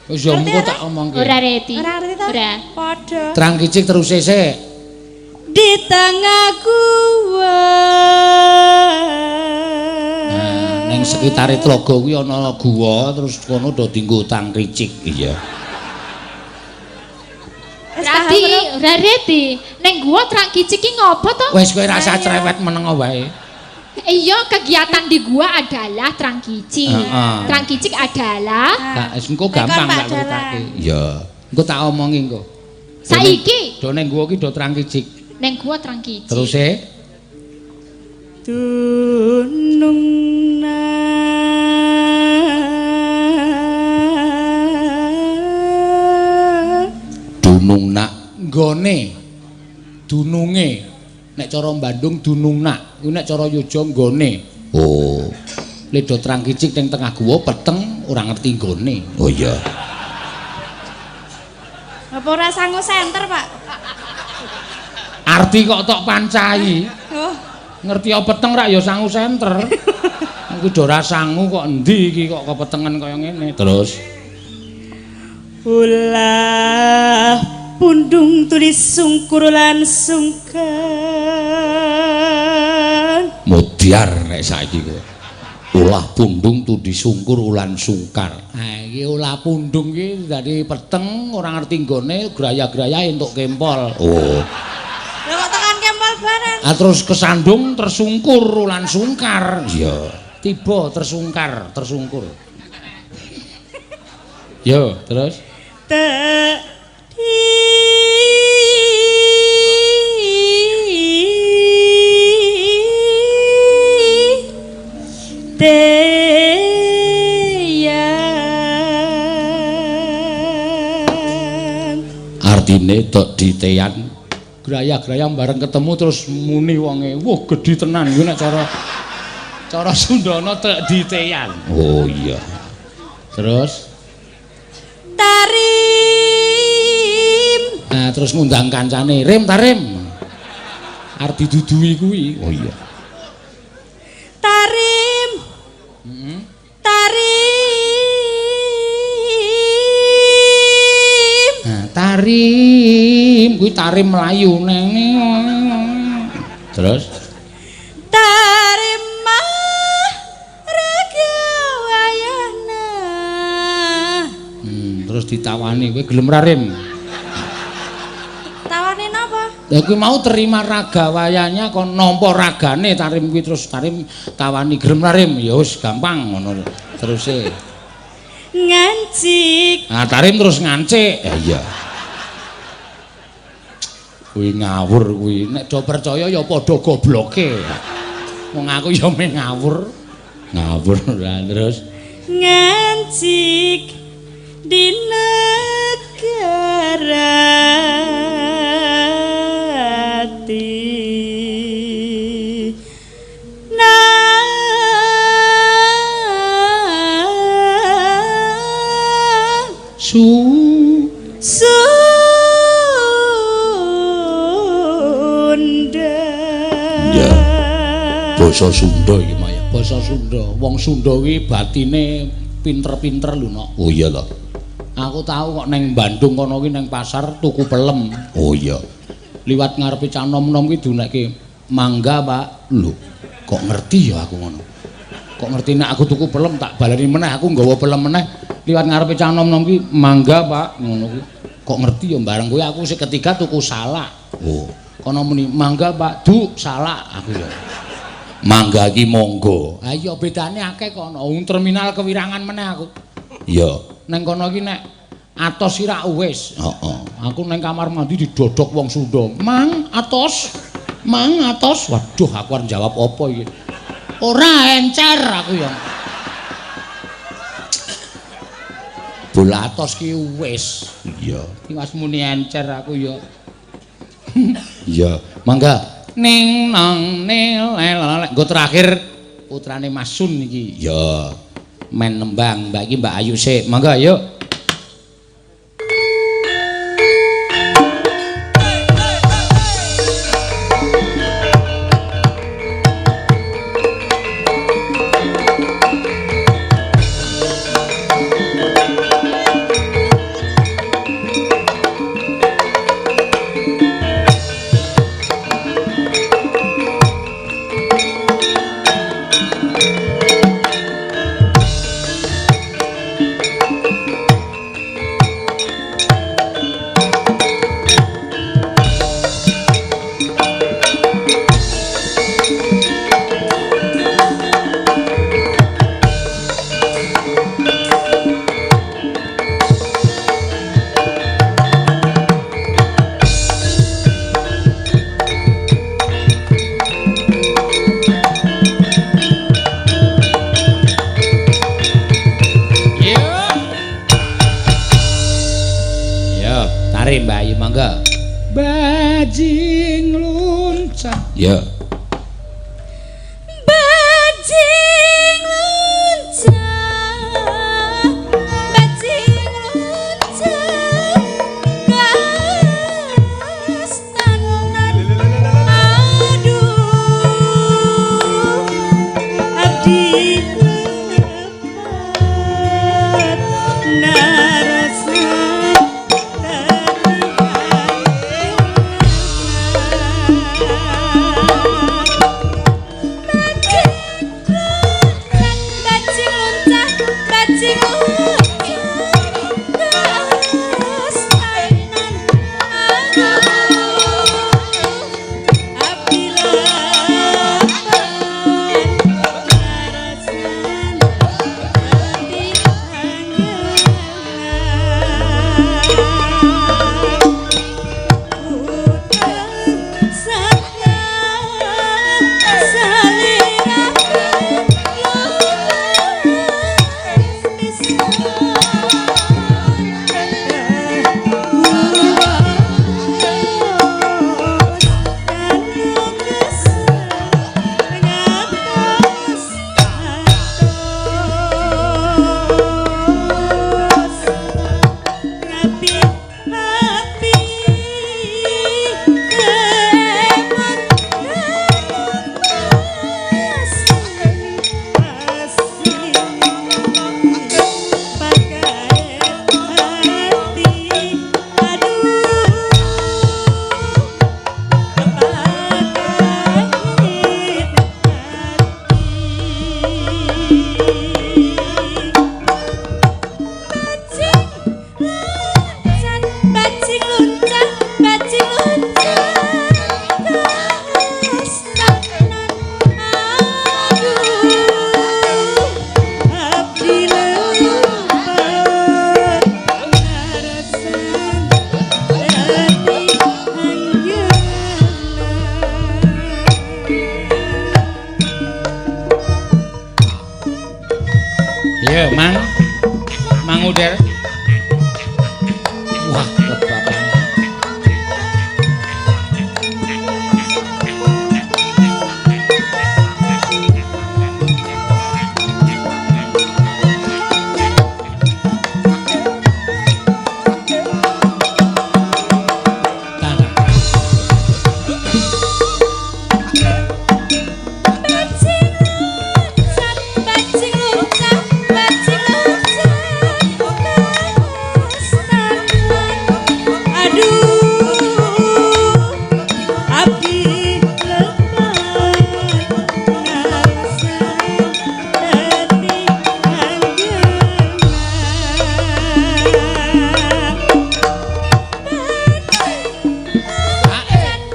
Wis ya engko tak omongke.
Ora reti.
Ora ngerti ta?
Ora.
Padha.
Trang kicik terus sik.
Di tengah gua.
Nah, ning sekitare telaga kuwi ana gua terus kono do dienggo tang kicik. Iya.
Wis
Berarti
paham, ora?
ora reti. Ning gua trang kicik ki ngopo to?
Wis kowe rasa cerewet meneng wae.
Iya, kegiatan di gua adalah trang kicik.
Heeh.
Trang kicik adalah
Tak wis engko
Tekon
gampang
Pak
tak critake. Iya. Engko tak omongi engko.
Saiki
Do ning gua ki do trang kicik.
ning gua trang kicik.
Terus e
Dunung na
dunung nak nggone dununge nek cara Bandung dunung nak kuwi nek cara Yojo nggone. Oh. Ledo trang kicik ning tengah gua peteng ora ngerti nggone. Oh iya.
Apa ora sangu senter, Pak?
Arti kok tok pancai.
Oh,
Ngerti apa peteng rak ya sangu senter. Aku do ora sangu kok endi iki kok kepetengen kaya ngene. Terus
Ulah pundung tulis sungkur lan sungkan.
Mudyar nek saiki kowe. Ulah pundung tudi sungkur ulan sungkar. Ha iki ulah pundung iki dadi peteng ora ngerti nggone graya-graya entuk kempol. Oh.
Lha kok tekan kempol
barang.
Ah terus kesandung tersungkur lan sungkar. Iya. Tiba tersungkar, tersungkur. Yo, terus
Tek teyan.
Artine tok diteyan graya-graya bareng ketemu terus muni wonge. Wah, gedhi tenan kuwi nek cara cara Sundana tek diteyan. Oh iya. Terus
Tarim.
Nah, terus ngundang kancane, "Rim tarim." Arep diduduhi kuwi. Oh iya.
Tarim. Tarim.
Nah, tarim kuwi tarim mlayu neng. Terus
Tarim raga wayana.
Terus ditawani, kowe gelem ra rim?
Tawane napa?
Lah kuwi mau terima raga wayanya kon nampa ragane tarim kuwi terus tarim tawani gelem ra rim? Ya wis gampang ngono teruse.
Ngancik.
Nah, tarim terus ngancik. Ya iya. Kuwi ngawur kuwi. Nek do percaya ya padha gobloke. Wong aku ya meh ngawur. Ngawur lah terus
Ngancik di negara
Su
Sunda.
Ya. Basa Sunda iki Maya. Basa Sunda. Wong Sunda kuwi batine pinter-pinter lho, Nok. Oh iya lho. Aku tau kok neng Bandung kono kuwi neng pasar tuku pelem. Oh iya. Liwat ngarepe cah nom-nom kuwi diunekke mangga, Pak. Lho, kok ngerti ya aku ngono. Kok ngerti nek aku tuku pelem tak baleni meneh, aku nggawa pelem meneh liwat ngarepe cah nom-nom kuwi mangga, Pak, ngono kuwi. Kok ngerti ya bareng kuwi aku sing ketiga tuku salak. Oh, kono muni mangga, Pak. Du salak aku ya. Mangga iki monggo. Ha iya bedane akeh kono. Wong terminal kewirangan meneh aku. Iya. Neng kono iki nek atos iki rak wis. Heeh. Aku neng kamar mandi didodok wong Sunda. Mang atos. Mang atos. Waduh, aku arep jawab apa iki? Ora encer aku ya. Bola atos ki wis. Iya. Iki wis muni encer aku ya. Iya, mangga. Ning nang nil lel. Nggo terakhir putrane Mas Sun iki. Iya. Men nembang Mbak iki Mbak Ayu sik. Mangga yuk. Mbak Ayu mangga. Bajing loncat. Ya.
Bajing loncat. Bajing loncat. Kastanan. Aduh.
Abdi lepat narasan.
Iya, Mang. Mang Udel. Wah, kebapan. Tanah.
Bajing loncat, bajing loncat, bajing loncat kastanan.
Aduh, abdi lepat ngarasan dadi anjeunna.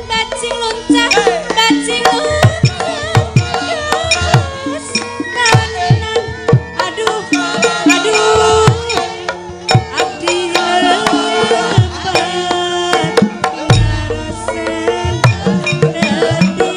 Bajing loncat, bajing loncat kastanan.
Aduh, aduh, abdi lepat ngarasan dadi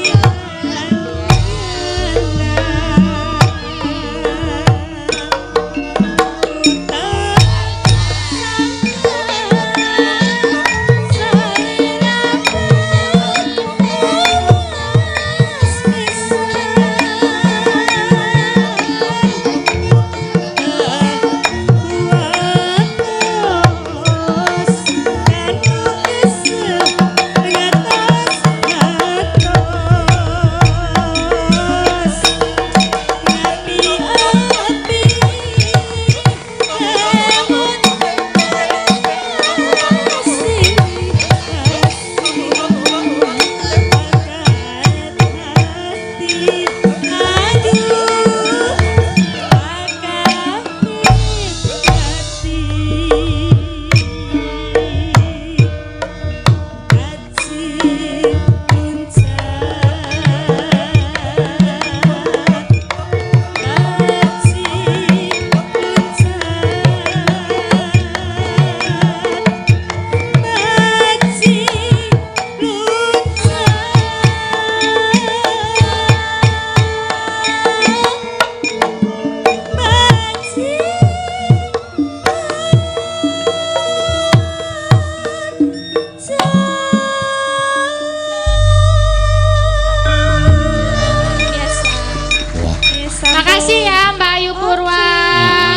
anjeunna.
Wah.
Makasih ya Mbak Ayu Purwa.
Ah,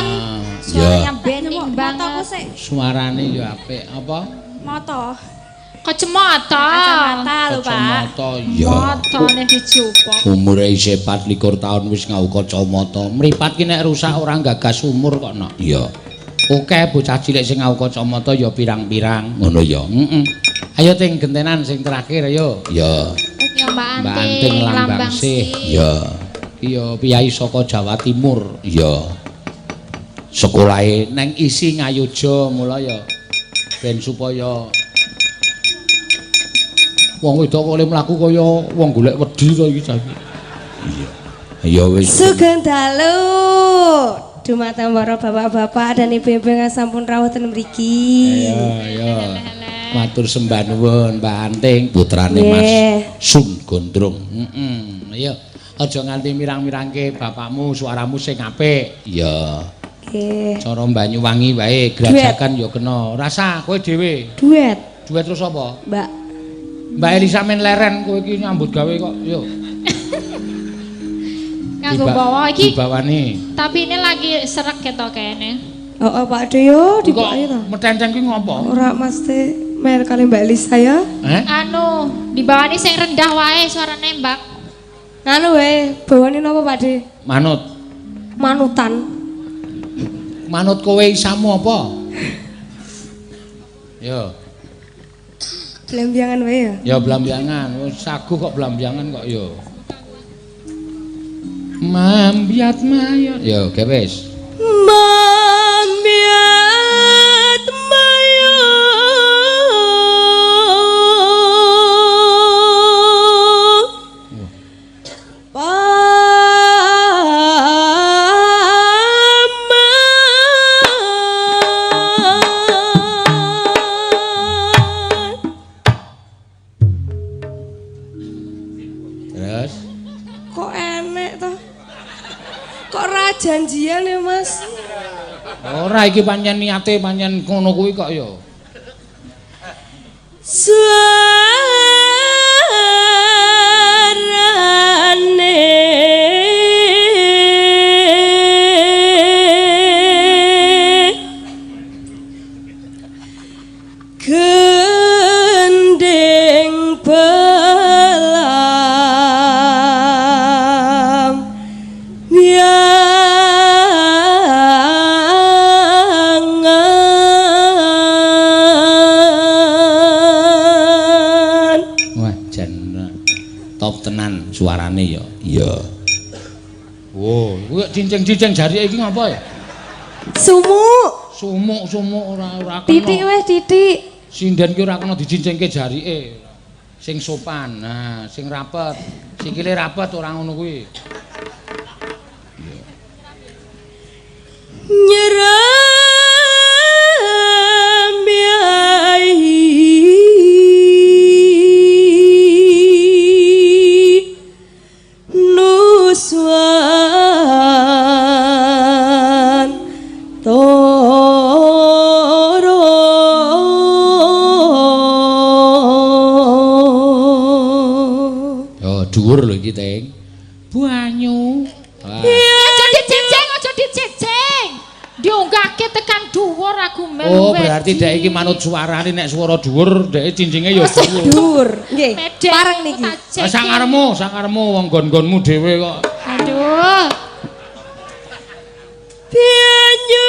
Suaranya
ya.
bening
Motoku
banget.
sik,
Suarane ya apik apa?
moto.
Kacamata.
Kacamata lho, Pak.
Kacamata ya.
Matane dijupuk.
Umure isih 24 taun wis ngau kacamata. Mripat ki nek rusak ora gagas umur kok, Nok. Iya. Oke, bocah cilik sing ngau kacamata ya pirang-pirang. Ngono ya. Heeh. Ayo ting gentenan sing terakhir ayo. Ya.
Ya Mbak
Mbak
Anting,
Anting Lambang
Lambang
Sih.
Sih.
Ya. Iki ya piyai saka Jawa Timur. Ya. Sekolahe neng isi Ngayogya mula ya ben supaya wong wedok kok oleh mlaku kaya wong golek wedi to iki cah iki. Iya. Ya wis.
Sugeng dalu dumateng para bapak-bapak dan ibu-ibu ingkang sampun rawuh ten mriki.
Ayo, ayo. Matur sembah nuwun Mbak Anting, putrane Mas
Nggih.
Sun Gondrong. Heeh. Ayo, aja nganti mirang-mirangke bapakmu, suaramu sing apik. Iya.
Nggih.
Cara Banyuwangi wae, grajagan ya kena. Rasa kowe dhewe.
Duet,
Duet terus apa?
Mbak.
Mbak Elisa men leren kowe iki nyambut gawe kok. Yo.
Nganggo bawa iki.
Dibawani.
Tapi ini lagi serek ketok kayaknya.
Oh, oh Pak Deyo
Kok
dibawani to.
metenteng ki ngopo?
Ora mesti mer kali Mbak Elisa ya.
Eh?
Anu, dibawani sing rendah wae suarane, Mbak.
Nganu wae, bawane napa Pak De?
Manut.
Manutan.
Manut kowe isamu apa? Yo.
Blembiangan wae ya.
Ya blambangan, wis sagu kok blambangan kok yo. Mambiat mayor. Yo, oke wis.
Mambiat mayor. Paman.
Terus
Kok enek toh? Kok ra janjian ya, Mas? Mas.
Ora iki pancen niate pancen ngono kuwi kok ya.
Suarane gending belam yangan.
Wah, jan top tenan suarane ya. Iya. Wo, kuwi cincing-cincing jarike iki ngapa ya?
Sumuk.
Sumuk-sumuk ora kena.
Titik wis titik.
Sinden ki ora kena dicincingke jarike. Sing sopan, nah sing rapet. Sikile rapet ora ngono kuwi.
Nyeram yai nuswan toro.
Yo dhuwur lho iki, Teng. Banyu. Wah.
Aja diceceng, aja diceceng. Diunggahke tekan dhuwur aku melu.
Oh, berarti dek iki manut suarane, nek swara dhuwur dek cincinge ya dhuwur.
Dhuwur. Nggih. Pareng niki.
Ah, sakaremu, sakaremu wong nggon-nggonmu dhewe kok.
Aduh.
Banyu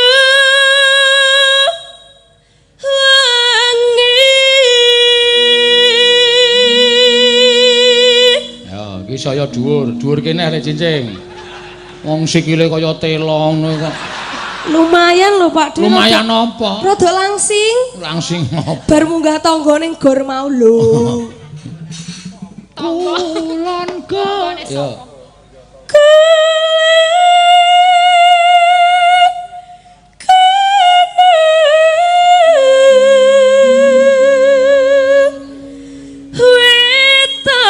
wangi.
Ya, iki saya dhuwur, dhuwur kene arek cincing. Wong sikile kaya telo ngono kok.
Lumayan lho Pak Dwi.
Lumayan apa?
Rada langsing.
Langsing apa?
Bar munggah tangga ning gor mau lho.
Kulon go. Ya.
Wetan.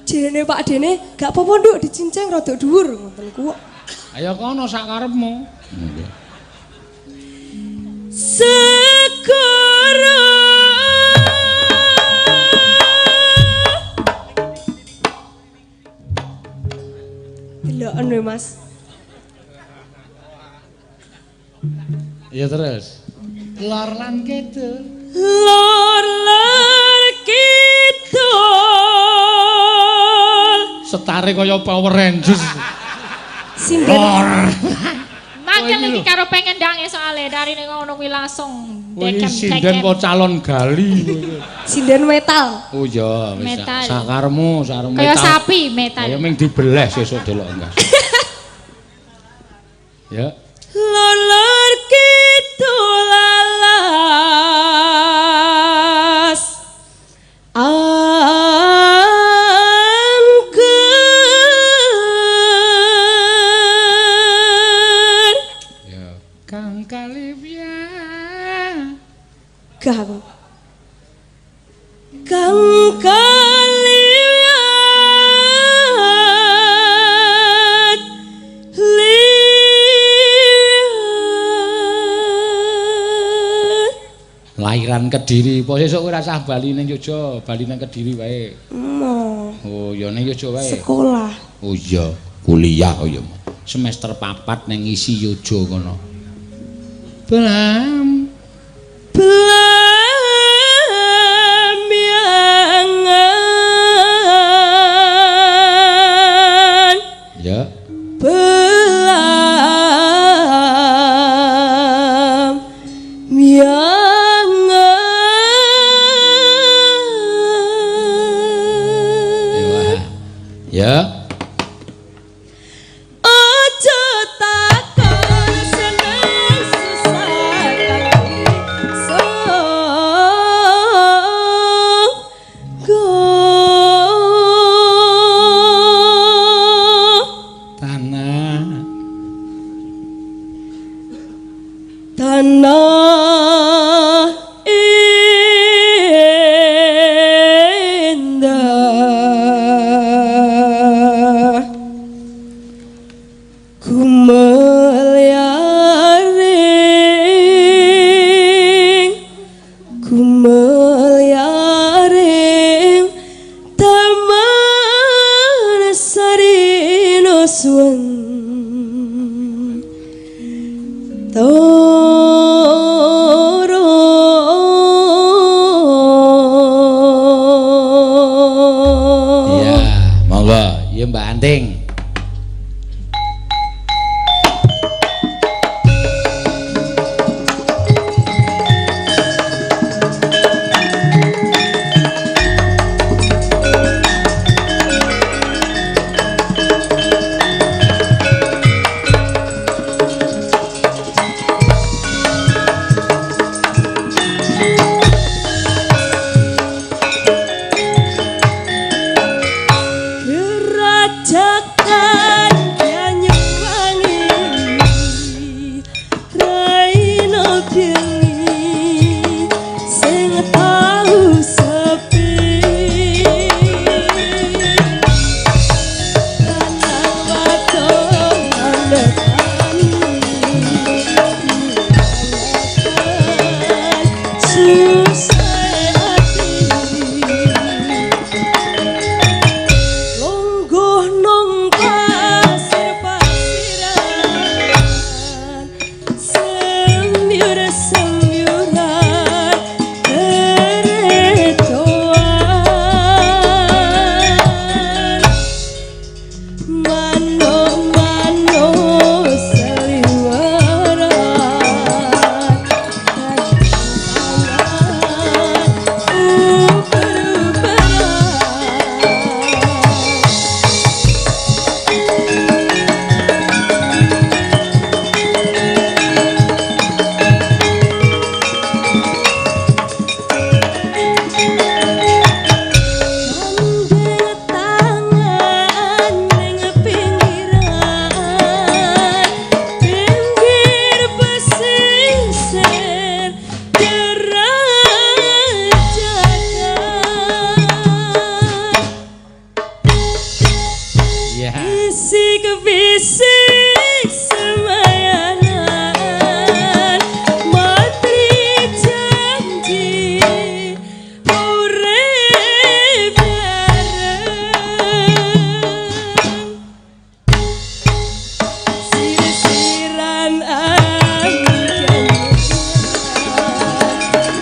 Jarene Pak Dene gak apa-apa nduk dicincang rada dhuwur ngoten ku.
Ayo kono sak karepmu.
Segara deloken we Mas.
Ya terus. Lor lan kidul.
Lor lor kidul.
Setare kaya Power Rangers.
Sinden.
Mangkel iki karo pengen dange soalé dari ning ngono kuwi langsung
Kuwi sinden po calon gali.
Sinden metal.
Oh iya, wis sakaremu, sakaremu
kaya sapi metal.
Kaya ming dibeleh sesuk delok enggak. Ya.
Lor lor kidul alas. Angker.
Ya. Kang Kalipya.
Gah aku. Kang kaliwat liwat.
Lairan Kediri. Po sesuk kowe ora usah bali ning Yogya, bali nang Kediri wae.
Mo.
Oh, ya ning Yogya wae.
Sekolah.
Oh iya, kuliah oh iya. Semester 4 ning isi Yogya kono. Belam
Belamyangan.
Ya.
Belamyangan.
Ya.
Aja takon seneng susah kang
Banting.
Gerajakan Banyuwangi Raina bengi sing tau sepi lanang wadon manekani susah ati lungguh nang pasir-pasiran semyur-semyuran keretoan manuk-manuk seliweran uber-uberan. Gandeng tangan ning pinggiran, pinggir pesisir gerajakan.
Iya.
Bisik-bisik semayanan, matri janji urip bareng. Sir-siran angin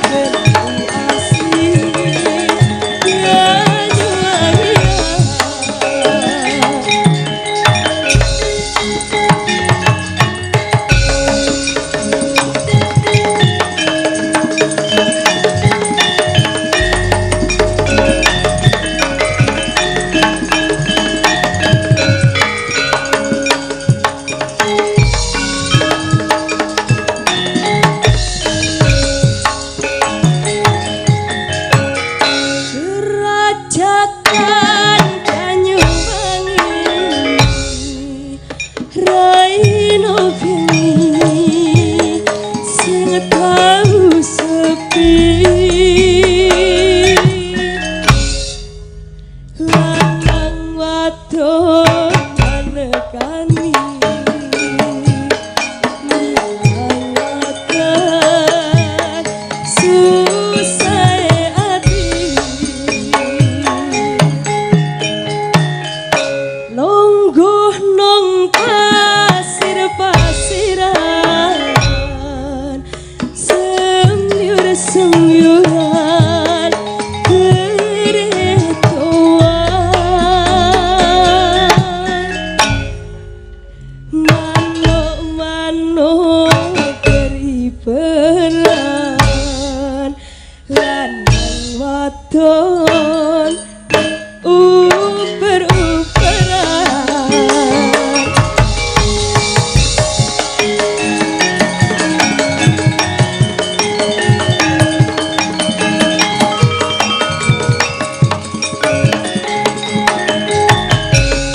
geni asli Banyuwangi. Gerajakan Banyuwangi Raina bengi sing tau sepi lanang wadon manekani milangaken susah ati lungguh nang pasir-pasiran semyur-semyuran keretoan manuk-manuk beriberan lanang wadon uber-uberan.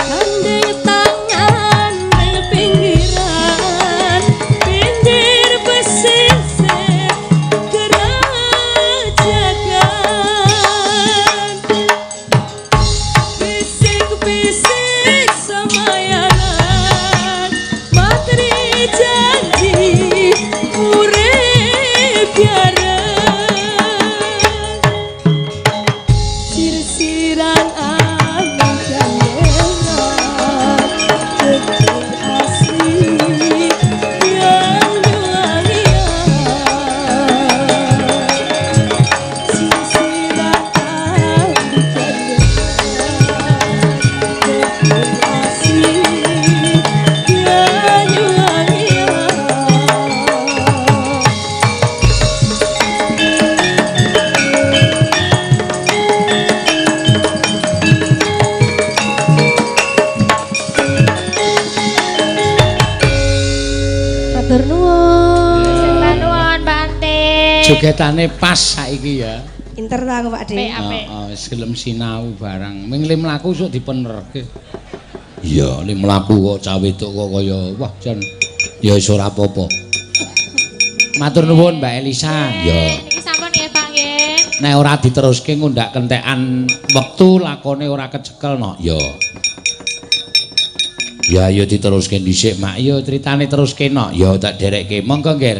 Gandeng tangan ning pinggiran, pinggir pesisir gerajakan.
Jogetane pas saiki ya.
Pinter ta aku, Pak De.
Apik, apik.
Heeh, wis gelem sinau barang. Ming le mlaku sok dipenerke. Iya, le mlaku kok cah wedok kok kaya wah jan ya wis ora apa-apa. Matur nuwun, Mbak Elisa. Ya.
Niki sampun nggih, Pak, nggih.
Nek ora diteruske ngundak kentekan wektu, lakone ora kecekel no. Ya. Ya ayo diteruske dhisik, Mak. Ya critane teruske no. Ya tak derekke. Monggo, Ngger.